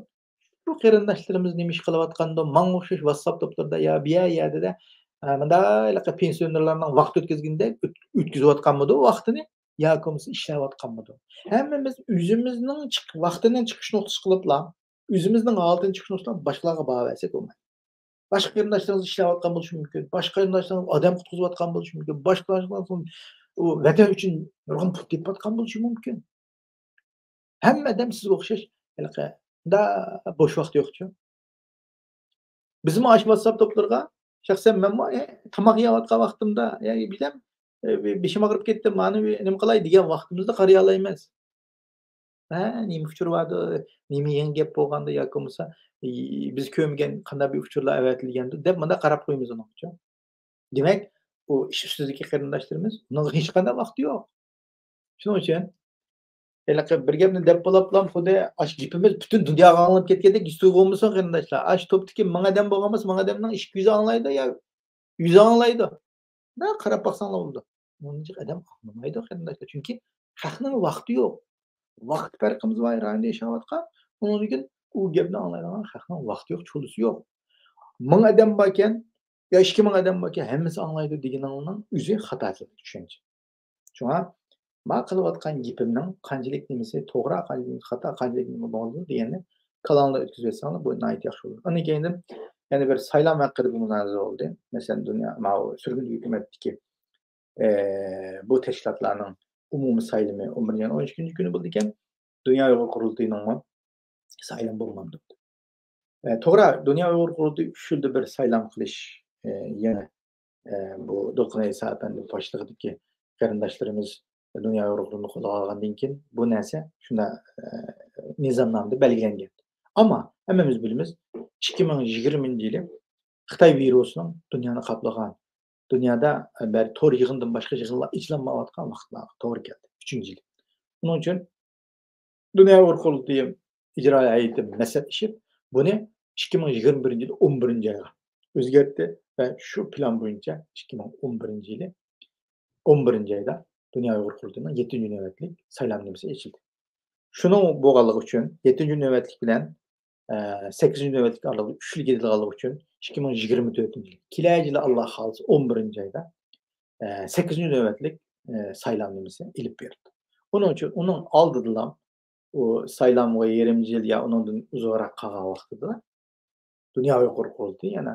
شۇ قېرىنداشلىرىمىز نېمە ئىش قىلىۋاتقاندۇ؟ ماڭا ئوخشاش ۋاتساپ توپلىرىدا يا بىر يەردە، ئە، مۇنداق ھېلىقى پېنسىيونېرلارنىڭ ۋاقىت ئۆتكۈزگىنىدەك ئۆت-، ئۆتكۈزۈۋاتقانمىدۇ ۋاقتىنى؟ ياكى بولمىسا ئىشلەۋاتقانمىدۇ؟ ھەممىمىز ئۆزىمىزنىڭ چىق-، ۋاقتىنى چىقىش نۇقتىسى قىلىپلا، ئۆزىمىزنىڭ ھالىتىنى چىقىش نۇقتىسى قىلىپ باشقىلارغا باھا بەرسەك بولمايدۇ. باشقا قېرىنداشلىرىڭىز ئىشلەۋاتقان بولۇشى مۇمكىن. باشقا قېرىنداشلىرىڭىز ئادەم قۇتقۇزۇۋاتقان بولۇشى مۇمكىن. باشقا قېرىنداشلىرىڭىز ئۇ ۋەتەن ئۈچۈن نۇرغۇن پۇل تېپىۋاتقان بولۇشى مۇمكىن. ھەممە ئادەم سىزگە ئوخشاش ھېلىقى بوش ۋاقتى يوقچۇ. بىزمۇ ئاشۇ ۋاتساپ توپلىرىغا، شەخسەن مەنمۇ، ئە، تاماق يەۋاتقان ۋاقتىمدا، يا بىلەم، ئە، بېشىم ئاغرىپ كەتتى، مانا بىر نېمە قىلاي دېگەن ۋاقتىمىزدا قارىيالايمىز. ھە، نېمە ئۇچۇر باردۇ، نېمە يېڭى گەپ بولغاندۇ ياكى بولمىسا، ئى، بىز كۆرمىگەن قانداق بىر ئۇچۇرلار ئەۋەتىلگەندۇ دەپ مۇنداق قاراپ قويىمىز ئۇنىڭغىچۇ. دېمەك، ئۇ ئىش ئۈستىدىكى قېرىنداشلىرىمىز، ئۇنىڭغا ھېچقانداق ۋاقتى يوق. شۇنىڭ ئۈچۈن ھېلىقى بىر گەپنى دەپ بولۇپلا، خۇددى ئاشۇ گېپىمىز پۈتۈن دۇنياغا ئاڭلىنىپ كەتكەندەك ھېس تۇيغۇ بولمىسۇن، قېرىنداشلار. ئاشۇ توپتىكى مىڭ ئادەم بولغان بولسا، مىڭ ئادەمنىڭ ئىككى يۈزى ئاڭلايدۇ يا يۈزى ئاڭلايدۇ. مۇنداق قاراپ باقساڭلار بولىدۇ. ئۇنچە ئادەم ئاڭلىمايدۇ، قېرىنداشلار. چۈنكى خەقنىڭ ۋاقتى يوق. ۋاقىت پەرقىمىز بار، ئىراندە ياشاۋاتقان. ئۇنىڭدىن كېيىن ئۇ گەپنى ئاڭلايدىغان خەقنىڭ ۋاقتى يوق، چولىسى يوق. مىڭ ئادەم باركەن، يا ئىككى مىڭ ئادەم باركەن، ھەممىسى ئاڭلايدۇ دېگىنىڭنىڭ ئۆزى خاتا چۈشەنچە. شۇڭا ما قىلىۋاتقان گېپىمنىڭ قانچىلىك نېمىسى توغرا، قانچىلىك خاتا، قانچىلىك نېمە بولىدۇ دېگەننى كاللاڭلاردا ئۆتكۈزۈۋەتسەڭلار، بۇ ناھايىتى ياخشى بولىدۇ. ئاندىن كېيىن يەنە بىر سايلام ھەققىدە بىر مۇنازىرە بولدى. مەسىلەن، دۇنيا، ماۋۇ سۈرگۈن ھۆكۈمەتتىكى، ئە، بۇ تەشكىلاتلارنىڭ ئومۇمىي سايلىمى ئون بىرىنچى ئاينىڭ ئون ئىككىنچى كۈنى بولىدىكەن. دۇنيا ئۇيغۇر قۇرۇلتىيىنىڭمۇ سايلام بولمامدۇ؟ ئە، توغرا، دۇنيا ئۇيغۇر قۇرۇلتىيى ئۈچ يىلدا بىر سايلام قىلىش، ئە، يەنە، ئە، بۇ دولقۇن ئەيسا ئەپەندى باشلىقىدىكى قېرىنداشلىرىمىز دۇنيا ئۇيغۇر قۇرۇلتىيىنى قولغا ئالغاندىن كېيىن بۇ نەرسە شۇنداق، ئە، نىزامنامىدا بەلگىلەنگەن. ئەمما ھەممىمىز بىلىمىز، ئىككى مىڭ يىگىرمىنچى يىلى خىتاي ۋىرۇسىنىڭ دۇنيانى قاپلىغان دۇنيادا، ئە، بەرى تور يىغىندىن باشقا يىغىنلار ئېچىلالمايۋاتقان ۋاقىتلارغا توغرا كەلدى. ئۈچىنچى يىل. ئۇنىڭ ئۈچۈن دۇنيا ئۇيغۇر قۇرۇلتىيى ئىجرائىي ھەيئىتى مەسلىھەتلىشىپ، بۇنى ئىككى مىڭ يىگىرمە بىرىنچى يىل ئون بىرىنچى ئايغا ئۆزگەرتتى ۋە شۇ پىلان بويىچە ئىككى مىڭ ئون بىرىنچى يىلى ئون بىرىنچى ئايدا دۇنيا ئۇيغۇر قۇرۇلتىيىنىڭ يەتتىنچى نۆۋەتلىك سايلامنامىسى ئېچىلدى. شۇنىڭ بولغانلىقى ئۈچۈن يەتتىنچى نۆۋەتلىك بىلەن، ئە، سەككىزىنچى نۆۋەتلىك ئارىلىقتا ئۈچ يىل كېتىدىغانلىقى ئۈچۈن ئىككى مىڭ يىگىرمە تۆتىنچى يىل، كېلەر يىلى ئاللا خالىسا ئون بىرىنچى ئايدا، ئە، سەككىزىنچى نۆۋەتلىك، ئە، سايلامنامىسى ئېلىپ بېرىلدى. ئۇنىڭ ئۈچۈن، ئۇنىڭ ئالدىدىلا ئۇ سايلامغا يېرىم يىل يا ئۇنىڭدىن ئۇزۇنراق قالغان ۋاقتىدا دۇنيا ئۇيغۇر قۇرۇلتىيى يەنە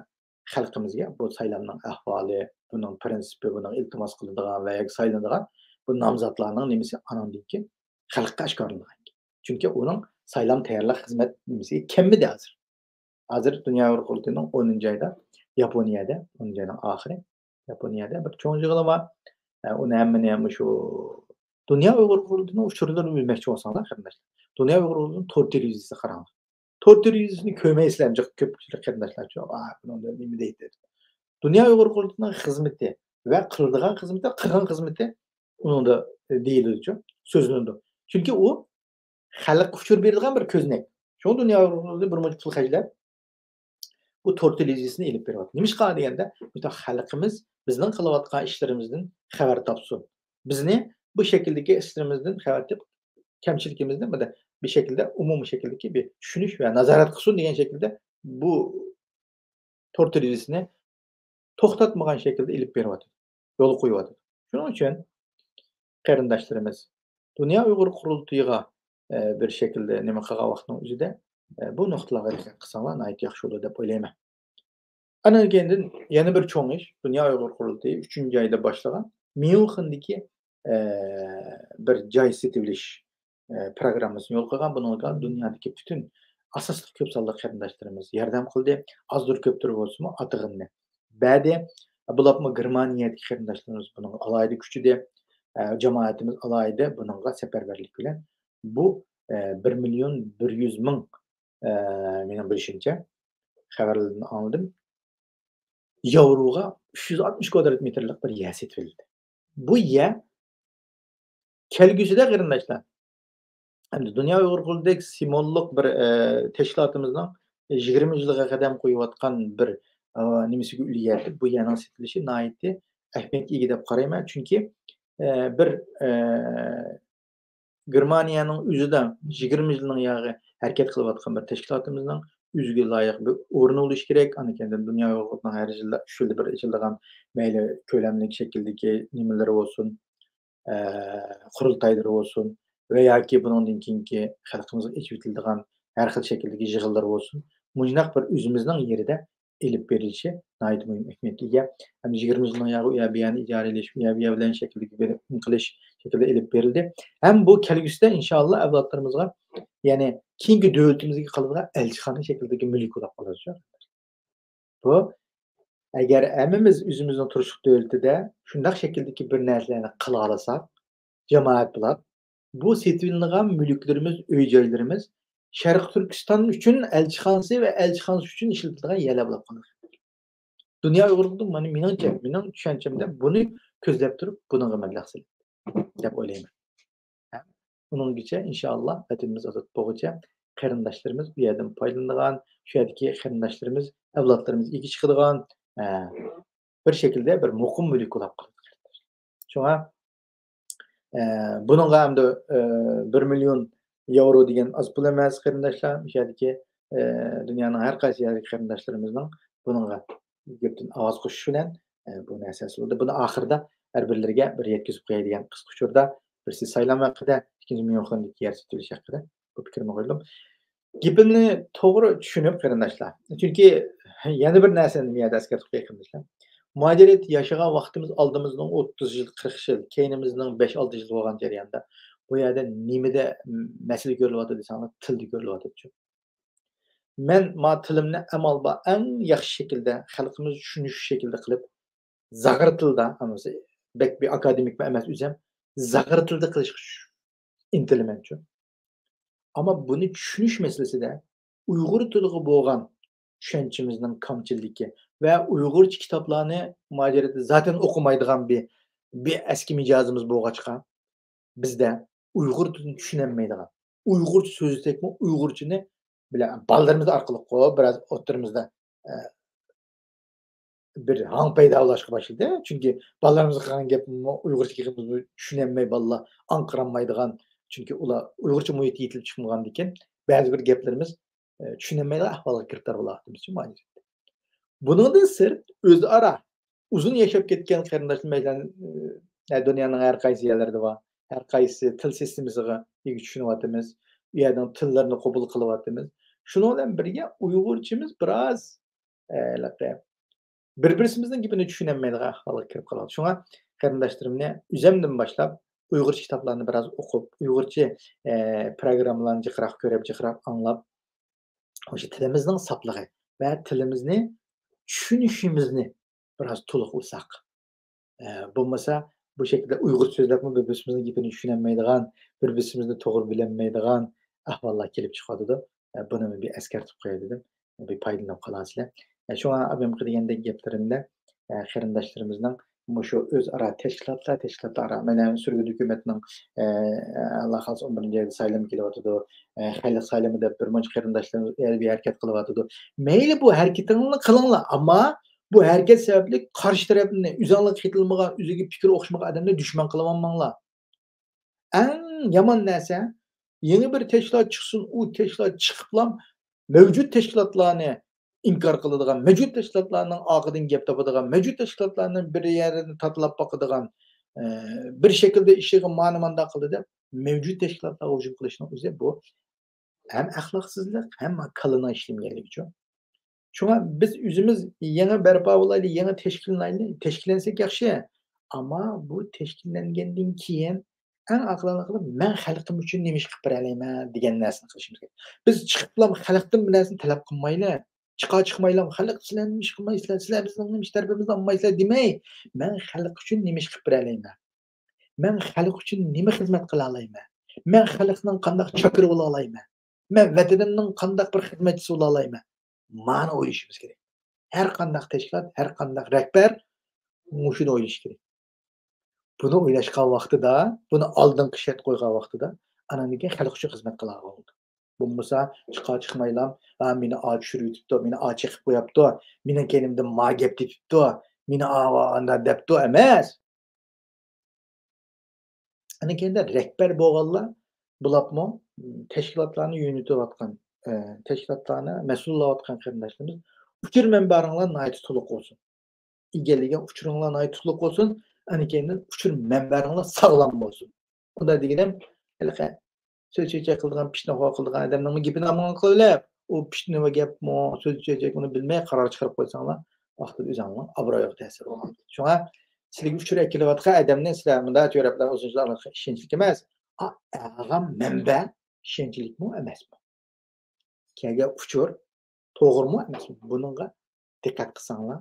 خەلقىمىزگە بۇ سايلامنىڭ ئەھۋالى، بۇنىڭ پىرىنسىپى، بۇنىڭ ئىلتىماس قىلىدىغان ۋە ياكى سايلىنىدىغان بۇ نامزاتلارنىڭ نېمىسى، ئانىڭدىن كېيىن خەلققە ئاشكارىلىنىدىغان. چۈنكى ئۇنىڭ سايلام تەييارلىق خىزمەت نېمىسىگە كەلمىدى ھازىر. ھازىر دۇنيا ئۇيغۇر قۇرۇلتىيىنىڭ ئونىنچى ئايدا ياپونىيەدە، ئونىنچى ئاينىڭ ئاخىرى، ياپونىيەدە بىر چوڭ يىغىنى بار. ئە، ئۇنى ھەممىنى ھەم شۇ دۇنيا ئۇيغۇر قۇرۇلتىيىنىڭ ئۇچۇرلىرىنى بىلمەكچى بولساڭلار، قېرىنداشلار، دۇنيا ئۇيغۇر قۇرۇلتىيىنىڭ تور تېلېۋىزىيىسىگە قاراڭلار. تور تېلېۋىزىيىسىنى كۆرمەيسىلەر، جىق كۆپچىلىك قېرىنداشلار، ئا، بۇنىڭدا نېمە دەيدۇ؟ دۇنيا ئۇيغۇر قۇرۇلتىيىنىڭ خىزمىتى ۋە قىلىدىغان خىزمىتى، قىلغان خىزمىتى ئۇنىڭدا، ئە، دېيىلىدۇچۇ، سۆزلىنىدۇ. چۈنكى ئۇ خەلققە ئۇچۇر بېرىدىغان بىر كۆزنەك. شۇڭا دۇنيا ئۇيغۇر قۇرۇلتىيى بىر مۇنچە پۇل خەجلەپ، بۇ تور تېلېۋىزىيىسىنى ئېلىپ بېرىۋاتىدۇ. نېمىشقا دېگەندە، بۇ خەلقىمىز بىزنىڭ قىلىۋاتقان ئىشلىرىمىزدىن خەۋەر تاپسۇن. بىزنى بۇ شەكىلدىكى ئىشلىرىمىزدىن خەۋەر تېپىپ، كەمچىلىكىمىزنى بىر، بىر شەكىلدە ئومۇمىي شەكىلدىكى بىر چۈشىنىش ۋە نازارەت قىلسۇن دېگەن شەكىلدە بۇ تور تېلېۋىزىيىسىنى توختاتمىغان شەكىلدە ئېلىپ بېرىۋاتىدۇ، يولغا قويۇۋاتىدۇ. شۇنىڭ ئۈچۈن قېرىنداشلىرىمىز، دۇنيا ئۇيغۇر قۇرۇلتىيىغا، ئە، بىر شەكىلدە نېمە قىلغان ۋاقىتنىڭ ئۆزىدە، ئە، بۇ نۇقتىلارغا دىققەت قىلساڭلار ناھايىتى ياخشى بولىدۇ دەپ ئويلايمەن. ئاندىن كېيىندىن يەنە بىر چوڭ ئىش، دۇنيا ئۇيغۇر قۇرۇلتىيى ئۈچىنچى ئايدا باشلىغان ميۇنخېندىكى، ئە، بىر جاي سېتىۋېلىش، ئە، پروگراممىسىنى يولغا قويغان. بۇنىڭغا دۇنيادىكى پۈتۈن ئاساسلىق كۆپ سانلىق قېرىنداشلىرىمىز ياردەم قىلدى. ئازدۇر كۆپتۇر بولسىمۇ ئاتىغىنىنى بەردى. بولۇپمۇ گېرمانىيەدىكى قېرىنداشلىرىمىز بۇنىڭغا ئالاھىدە كۈچىدى. ئە، جامائىتىمىز ئالاھىدە بۇنىڭغا سەپەرۋەرلىك بىلەن بۇ، ئە، بىر مىليون بىر يۈز مىڭ، ئە، مېنىڭ بىلىشىمچە، خەۋەرلەردىن ئاڭلىدىم. ياۋروغا ئۈچ يۈز ئاتمىش كۋادرات مېتىرلىق بىر يەر سېتىۋېلىندى. بۇ يەر كەلگۈسىدە، قېرىنداشلار، ئەمدى دۇنيا ئۇيغۇر قۇرۇلتىيىدەك سىمۋوللۇق بىر، ئە، تەشكىلاتىمىزنىڭ يىگىرمە يىلغا قەدەم قويۇۋاتقان بىر، ئە، نېمىسىگە ئۈلگە، بۇ يەرنىڭ سېتىلىشى ناھايىتى ئەھمىيەتكە ئىگە دەپ قارايمەن. چۈنكى، ئە، بىر، ئە، گېرمانىيەنىڭ ئۆزىدە يىگىرمە يىلنىڭ ياغى ھەرىكەت قىلىۋاتقان بىر تەشكىلاتىمىزنىڭ ئۆزىگە لايىق بىر ئورنى بولۇشى كېرەك. ئاندىن كېيىن دۇنيا ئۇيغۇرلىرىنىڭ ھەر يىلدا، ئۈچ يىلدا بىر ئېچىلىدىغان مەيلى كۆلەملىك شەكىلدىكى نېمىلىرى بولسۇن، ئە، قۇرۇلتايلىرى بولسۇن ۋە ياكى بۇنىڭدىن كېيىنكى خەلقىمىزغا ئېچىۋېتىلىدىغان ھەر خىل شەكىلدىكى يىغىنلىرى بولسۇن، مۇشۇنداق بىر ئۆزىمىزنىڭ يېرىدە ئېلىپ بېرىلىشى ناھايىتى مۇھىم ئەھمىيەتكە ئىگە. ھەم يىگىرمە يىلنىڭ ياغى ئۇ يەر بۇ يەرنى ئىجارىلەش، ئۇ يەر بۇ يەر بىلەن شەكىلدىكى بىر نېمە قىلىش شەكلىدە ئېلىپ بېرىلدى. ھەم بۇ كەلگۈسىدە ئىنشائاللا ئەۋلادلىرىمىزغا، يەنى كېيىنكى دۆلىتىمىزگە قالىدىغان ئەلچىخانا شەكلىدىكى مۈلۈك بولاپ قالىدۇ. بۇ، ئەگەر ھەممىمىز ئۆزىمىزنىڭ تۇرۇشلۇق دۆلىتىدە شۇنداق شەكىلدىكى بىر نەرسىلەرنى قىلالىساق، جامائەت بولۇپ، بۇ سېتىۋېلىنغان مۈلۈكلىرىمىز، ئۆي جايلىرىمىز شەرقىي تۈركىستان ئۈچۈن ئەلچىخانىسى ۋە ئەلچىخانىسى ئۈچۈن ئىشلىتىلىدىغان يەرلەر بولۇپ قالىدۇ. دۇنيا ئۇيغۇرلۇقىنىڭ، مانا، مېنىڭچە، مېنىڭ چۈشەنچەمدە بۇنى كۆزلەپ تۇرۇپ، بۇنىڭغا مەبلەغ سېلىندى دەپ ئويلايمەن. ھەم ئۇنىڭغىچە، ئىنشائاللا، ۋەتىنىمىز ئازاد بولغۇچە قېرىنداشلىرىمىز ئۇ يەردىن پايدىلىنىدىغان، شۇ يەردىكى قېرىنداشلىرىمىز، ئەۋلادلىرىمىز ئىگە چىقىدىغان، ئە، بىر شەكىلدە بىر مۇقىم مۈلۈك بولاپ قالىدۇ، قېرىنداشلار. شۇڭا، ئە، بۇنىڭغا ئەمدى، ئە، بىر مىليون ياۋرو دېگەن ئاز پۇل ئەمەس، قېرىنداشلار. مۇشۇ يەردىكى، ئە، دۇنيانىڭ ھەر قايسى يەردىكى قېرىنداشلىرىمىزنىڭ بۇنىڭغا گەپتىن ئاۋاز قوشۇشى بىلەن، ئە، بۇ نەرسە ھاسىل بولدى. بۇنى ئاخىرىدا ھەر بىرلىرىگە بىر يەتكۈزۈپ قوياي دېگەن قىسقا ئۇچۇردا، بىرسى سايلام ھەققىدە، ئىككىنچى ميۇنخېندىكى يەر سېتىۋېلىش ھەققىدە بۇ پىكرىمنى قويدۇم. گېپىمنى توغرا چۈشىنىپ، قېرىنداشلار. چۈنكى يەنە بىر نەرسىنى بۇ يەردە ئەسكەرتىپ قوياي، قېرىنداشلار. مۇھاجىرەت ياشىغان ۋاقتىمىز ئالدىمىزنىڭ ئوتتۇز يىل، قىرىق يىل، كەينىمىزنىڭ بەش، ئالتە يىل بولغان جەرياندا، بۇ يەردە نېمىدە مەسىلە كۆرۈلۈۋاتىدۇ دېسەڭلار، تىلدا كۆرۈلۈۋاتىدۇ. مەن ما تىلىمنى ئەمەل بار ئەڭ ياخشى شەكىلدە، خەلقىمىز چۈشىنىشى شەكىلدە قىلىپ، زاغرا تىلدا، ھەممىسى بەك بىر ئاكادېمىكمۇ ئەمەس ئۆزۈم، زاغرا تىلدا قىلىشقا ئىنتىلىمەنچۇ. ئەمما بۇنى چۈشىنىش مەسىلىسىدە ئۇيغۇر تىلىغا بولغان چۈشەنچىمىزنىڭ كامچىللىكى، ۋە ئۇيغۇرچە كىتابلارنى مۇھاجىرەتتە زاتەن ئوقۇمايدىغان بىر، بىر ئەسكى مىجەزىمىز بولغاچقا، بىزدە ئۇيغۇر تىلىنى چۈشىنەلمەيدىغان، ئۇيغۇرچە سۆزلىسەكمۇ، ئۇيغۇرچىنى بىلە، بالىلىرىمىز ئارقىلىققۇ بىراز ئوتتۇرىمىزدا، ئە، بىر ھاڭ پەيدا بولۇشقا باشلىدى. چۈنكى بالىلىرىمىزغا قىلغان گەپمۇ ئۇيغۇرچە گېپىمىزمۇ چۈشىنەلمەي بالىلار ئاڭقىرالمايدىغان، چۈنكى ئۇلار ئۇيغۇرچە مۇھىتتا يېتىلىپ چىقمىغاندىكىن، بەزى بىر گەپلىرىمىز، ئە، چۈشىنەلمەيدىغان ئەھۋالغا گىرىپتار بولۇۋاتىمىز. بۇنىڭدىن سىرت، ئۆزئارا ئۇزۇن ياشاپ كەتكەن قېرىنداشلىرىمىز، مەسىلەن، ئە، دۇنيانىڭ ھەر قايسى يەرلىرىدە بار، ھەر قايسى تىل سىستېمىسىغا ئىگە چۈشىنىۋاتىمىز، ئۇ يەرنىڭ تىللىرىنى قوبۇل قىلىۋاتىمىز. شۇنىڭ بىلەن بىرگە ئۇيغۇرچىمىز بىراز، ئە، ھېلىقى بىر-بىرسىمىزنىڭ گېپىنى چۈشىنەلمەيدىغان ئەھۋالغا كىرىپ قالغان. شۇڭا قېرىنداشلىرىمنى ئۆزۈمدىن باشلاپ ئۇيغۇرچە كىتابلارنى بىراز ئوقۇپ، ئۇيغۇرچە، ئە، پروگراممىلارنى جىقراق كۆرۈپ، جىقراق ئاڭلاپ، مۇشۇ تىلىمىزنىڭ ساپلىقى ۋە تىلىمىزنى چۈشىنىشىمىزنى بىراز تولۇقلىساق. ئە، بولمىسا، بۇ شەكىلدە ئۇيغۇرچە سۆزلەپمۇ بىر-بىرسىمىزنىڭ گېپىنى چۈشىنەلمەيدىغان، بىر-بىرسىمىزنى توغرا بىلەلمەيدىغان ئەھۋاللار كېلىپ چىقىۋاتىدۇ. ئە، بۇنى بىر ئەسكەرتىپ قوياي دېدىم. بىر پايدىلىنىپ قالارسىلەر. ئە، شۇڭا ئابىمقى دېگەندەك گەپلىرىمدە، ئە، قېرىنداشلىرىمىزنىڭ مۇشۇ ئۆزئارا تەشكىلاتلار، تەشكىلاتلار ئارا، مانا سۈرگۈن ھۆكۈمەتنىڭ، ئە، ئاللا خالىسا ئون بىرىنچى ئايدا سايلىمى كېلىۋاتىدۇ. ئە، خەلق سايلىمى دەپ بىر مۇنچە قېرىنداشلىرىمىز بىر ھەرىكەت قىلىۋاتىدۇ. مەيلى، بۇ ھەرىكىتىڭلارنى قىلىڭلار، ئەمما بۇ ھەرىكەت سەۋەبلىك قارشى تەرەپنى، ئۆزۈڭلارغا قېتىلمىغان، ئۆزىگە پىكىر ئوخشىمىغان ئادەمنى دۈشمەن قىلىۋالماڭلار. ئەڭ يامان نەرسە، يېڭى بىر تەشكىلات چىقسۇن، ئۇ تەشكىلات چىقىپلا مەۋجۇت تەشكىلاتلارنى ئىنكار قىلىدىغان، مەۋجۇت تەشكىلاتلارنىڭ ئارقىدىن گەپ تاپىدىغان، مەۋجۇت تەشكىلاتلارنى بىر يەردىن تاتىلاپ باقىدىغان، ئە، بىر شەكىلدە ئىشىغا مانا مانداق قىلدى دەپ، مەۋجۇت تەشكىلاتلارغا ھۇجۇم قىلىشنىڭ ئۆزى بۇ ھەم ئەخلاقسىزلىق، ھەم كاللىنىڭ ئىشلىمىگەنلىكىچۇ. شۇڭا بىز ئۆزىمىز يېڭى بەرپا بولايلى، يېڭى تەشكىللىنەيلى، تەشكىللەنسەك ياخشى. ئەمما بۇ تەشكىللەنگەندىن كېيىن ئەڭ ئاقىلانە قىلىپ، «مەن خەلقىم ئۈچۈن نېمە ئىش قىلىپ بېرەلەيمەن؟» دېگەن نەرسىنى قىلىشىمىز كېرەك. بىز چىقىپلا خەلقتىن بىر نەرسىنى تەلەپ قىلمايلى. چىقا چىقمايلا، «خەلق، سىلەر نېمە ئىش قىلمايسىلەر؟ سىلەر بىزنىڭ نېمە ئىش تەرىپىمىزنى ئالمايسىلەر» دېمەي، «مەن خەلق ئۈچۈن نېمە ئىش قىلىپ بېرەلەيمەن؟ مەن خەلق ئۈچۈن نېمە خىزمەت قىلالايمەن؟ مەن خەلقنىڭ قانداق چاكىرى بولالايمەن؟ مەن ۋەتىنىمنىڭ قانداق بىر خىزمەتچىسى بولالايمەن؟» مانى ئويلىشىمىز كېرەك. ھەر قانداق تەشكىلات، ھەر قانداق رەھبەر مۇشۇنى ئويلىشى كېرەك. بۇنى ئويلاشقان ۋاقتىدا، بۇنى ئالدىنقى شەرت قويغان ۋاقتىدا، ئانان كېيىن خەلق ئۈچۈن خىزمەت قىلغان بولىدۇ. بولمىسا، چىقا چىقمايلا، «ھا، مېنى ئا چۈشۈرۈۋېتىپتۇ، مېنى ئا چېقىپ قوياپتۇ، مېنىڭ كەينىمدىن ما گەپ تېپىپتۇ، مېنى ئا، ئا، ئانداق دەپتۇ» ئەمەس. ئاندىن كېيىن رەھبەر بولغانلار، بۇلاپمۇ، تەشكىلاتلارنى يۆنىتىۋاتقان، ئە، تەشكىلاتلارنى مەسئۇللاۋاتقان قېرىنداشلىرىمىز، ئۇچۇر مەنبەلىرىڭلار ناھايىتى تولۇق بولسۇن. ئىگىلىگەن ئۇچۇرۇڭلار ناھايىتى تولۇق بولسۇن. ئاندىن كېيىن ئۇچۇر مەنبەلىرىڭلار ساغلام بولسۇن. ئۇنداق دېگىنىم، ھېلىقى سۆز چۆچەك قىلىدىغان، پىتنە ھۇۋا قىلىدىغان ئادەمنىڭمۇ گېپىنى ئاڭلىغان قىلىۋېلىپ، ئۇ پىتنە ۋە گەپمۇ، سۆز چۆچەك، ئۇنى بىلمەي قارار چىقىرىپ قويساڭلار، ۋاقتىدا ئۆزۈڭلارنىڭ ئابرۇيىغا تەسىر بولغان. شۇڭا سىلىگە ئۇچۇر ئەكېلىۋاتقان ئادەمنى سىلەر مۇنداق تۆرەپلەر ئۇزۇنچىلىق ئىشەنچلىك ئەمەس. ئا-، ئالغان مەنبە ئىشەنچلىكمۇ ئەمەسمۇ؟ كەلگەن ئۇچۇر توغرىمۇ ئەمەسمۇ؟ بۇنىڭغا دىققەت قىلساڭلار،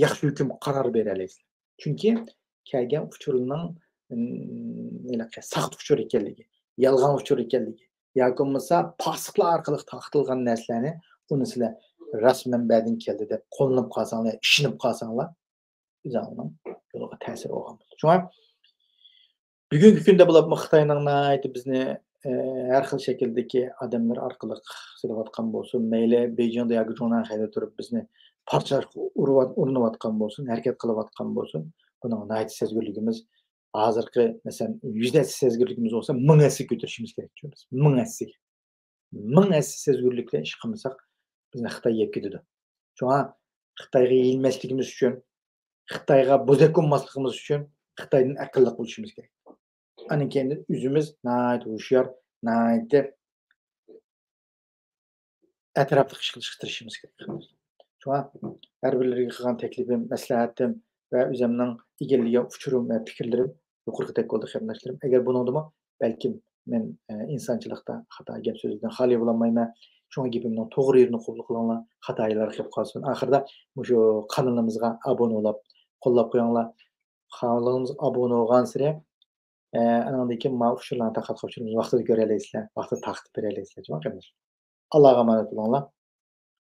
ياخشى ھۆكۈم قارار بېرەلەيسىلەر. چۈنكى كەلگەن ئۇچۇرنىڭ، ئىم، ھېلىقى ساختا ئۇچۇر ئىكەنلىكى، يالغان ئۇچۇر ئىكەنلىكى ياكى بولمىسا پاسىقلار ئارقىلىق تارقىتىلغان نەرسىلەرنى، ئۇنى سىلەر راست مەنبەدىن كەلدى دەپ قوللىنىپ قالساڭلار، ئىشىنىپ قالساڭلار، ئۆزۈڭلارنىڭ يولىغا تەسىر بولغان بولىدۇ. شۇڭا بۈگۈنكى كۈندە بولۇپمۇ خىتاينىڭ ناھايىتى بىزنى، ئە، ھەر خىل شەكىلدىكى ئادەملەر ئارقىلىق سېلىۋاتقان بولسۇن، مەيلى بېيجىڭدا ياكى جۇڭنەنخەيدە تۇرۇپ بىزنى پارچىلاشقا ئۇرۇۋات-، ئۇرۇنۇۋاتقان بولسۇن، ھەرىكەت قىلىۋاتقان بولسۇن، بۇنىڭغا ناھايىتى سەزگۈرلۈكىمىز، ھازىرقى، مەسىلەن، يۈز ھەسسە سەزگۈرلۈكىمىز بولسا، مىڭ ھەسسە كۆتۈرۈشىمىز كېرەك، چۈشىنىسىز؟ مىڭ ھەسسىگە. مىڭ ھەسسە سەزگۈرلۈك بىلەن ئىش قىلمىساق، بىزنى خىتاي يەپ كېتىدۇ. شۇڭا خىتايغا يېيىلمەسلىكىمىز ئۈچۈن، خىتايغا بوزەك بولماسلىقىمىز ئۈچۈن خىتايدىن ئەقىللىق بولۇشىمىز كېرەك. ئاندىن كېيىن ئۆزىمىز ناھايىتى ھوشيار، ناھايىتى ئەتراپلىق ئىش قىلىشقا تىرىشىشىمىز كېرەك. شۇڭا ھەر بىرلىرىگە قىلغان تەكلىپىم، مەسلىھەتىم ۋە ئۆزۈمنىڭ ئىگىلىگەن ئۇچۇرۇم ۋە پىكىرلىرىم يۇقىرىقىدەك بولدى، قېرىنداشلىرىم. ئەگەر بۇنىڭدىمۇ بەلكىم مەن، ئە، ئىنسانچىلىقتا خاتا گەپ سۆزدىن خالىي بولالمايمەن. شۇڭا گېپىمنىڭ توغرا يېرىنى قوبۇل قىلىڭلار، خاتا يېرلەر قېلىپ قالسۇن. ئاخىرىدا مۇشۇ قانىلىمىزغا ئابۇنە بولۇپ، قوللاپ قويۇڭلار. قانىلىمىزغا ئابۇنە بولغانسېرى، ئە، ئانىڭدىن كېيىن ماۋۇ ئۇچۇرلارنى تارقاتقان ئۇچۇرىمىزنى ۋاقتىدا كۆرەلەيسىلەر، ۋاقتىدا تارقىتىپ بېرەلەيسىلەر، جۇمۇ قېرىنداشلار. ئاللاغا ئامانەت بولۇڭلار.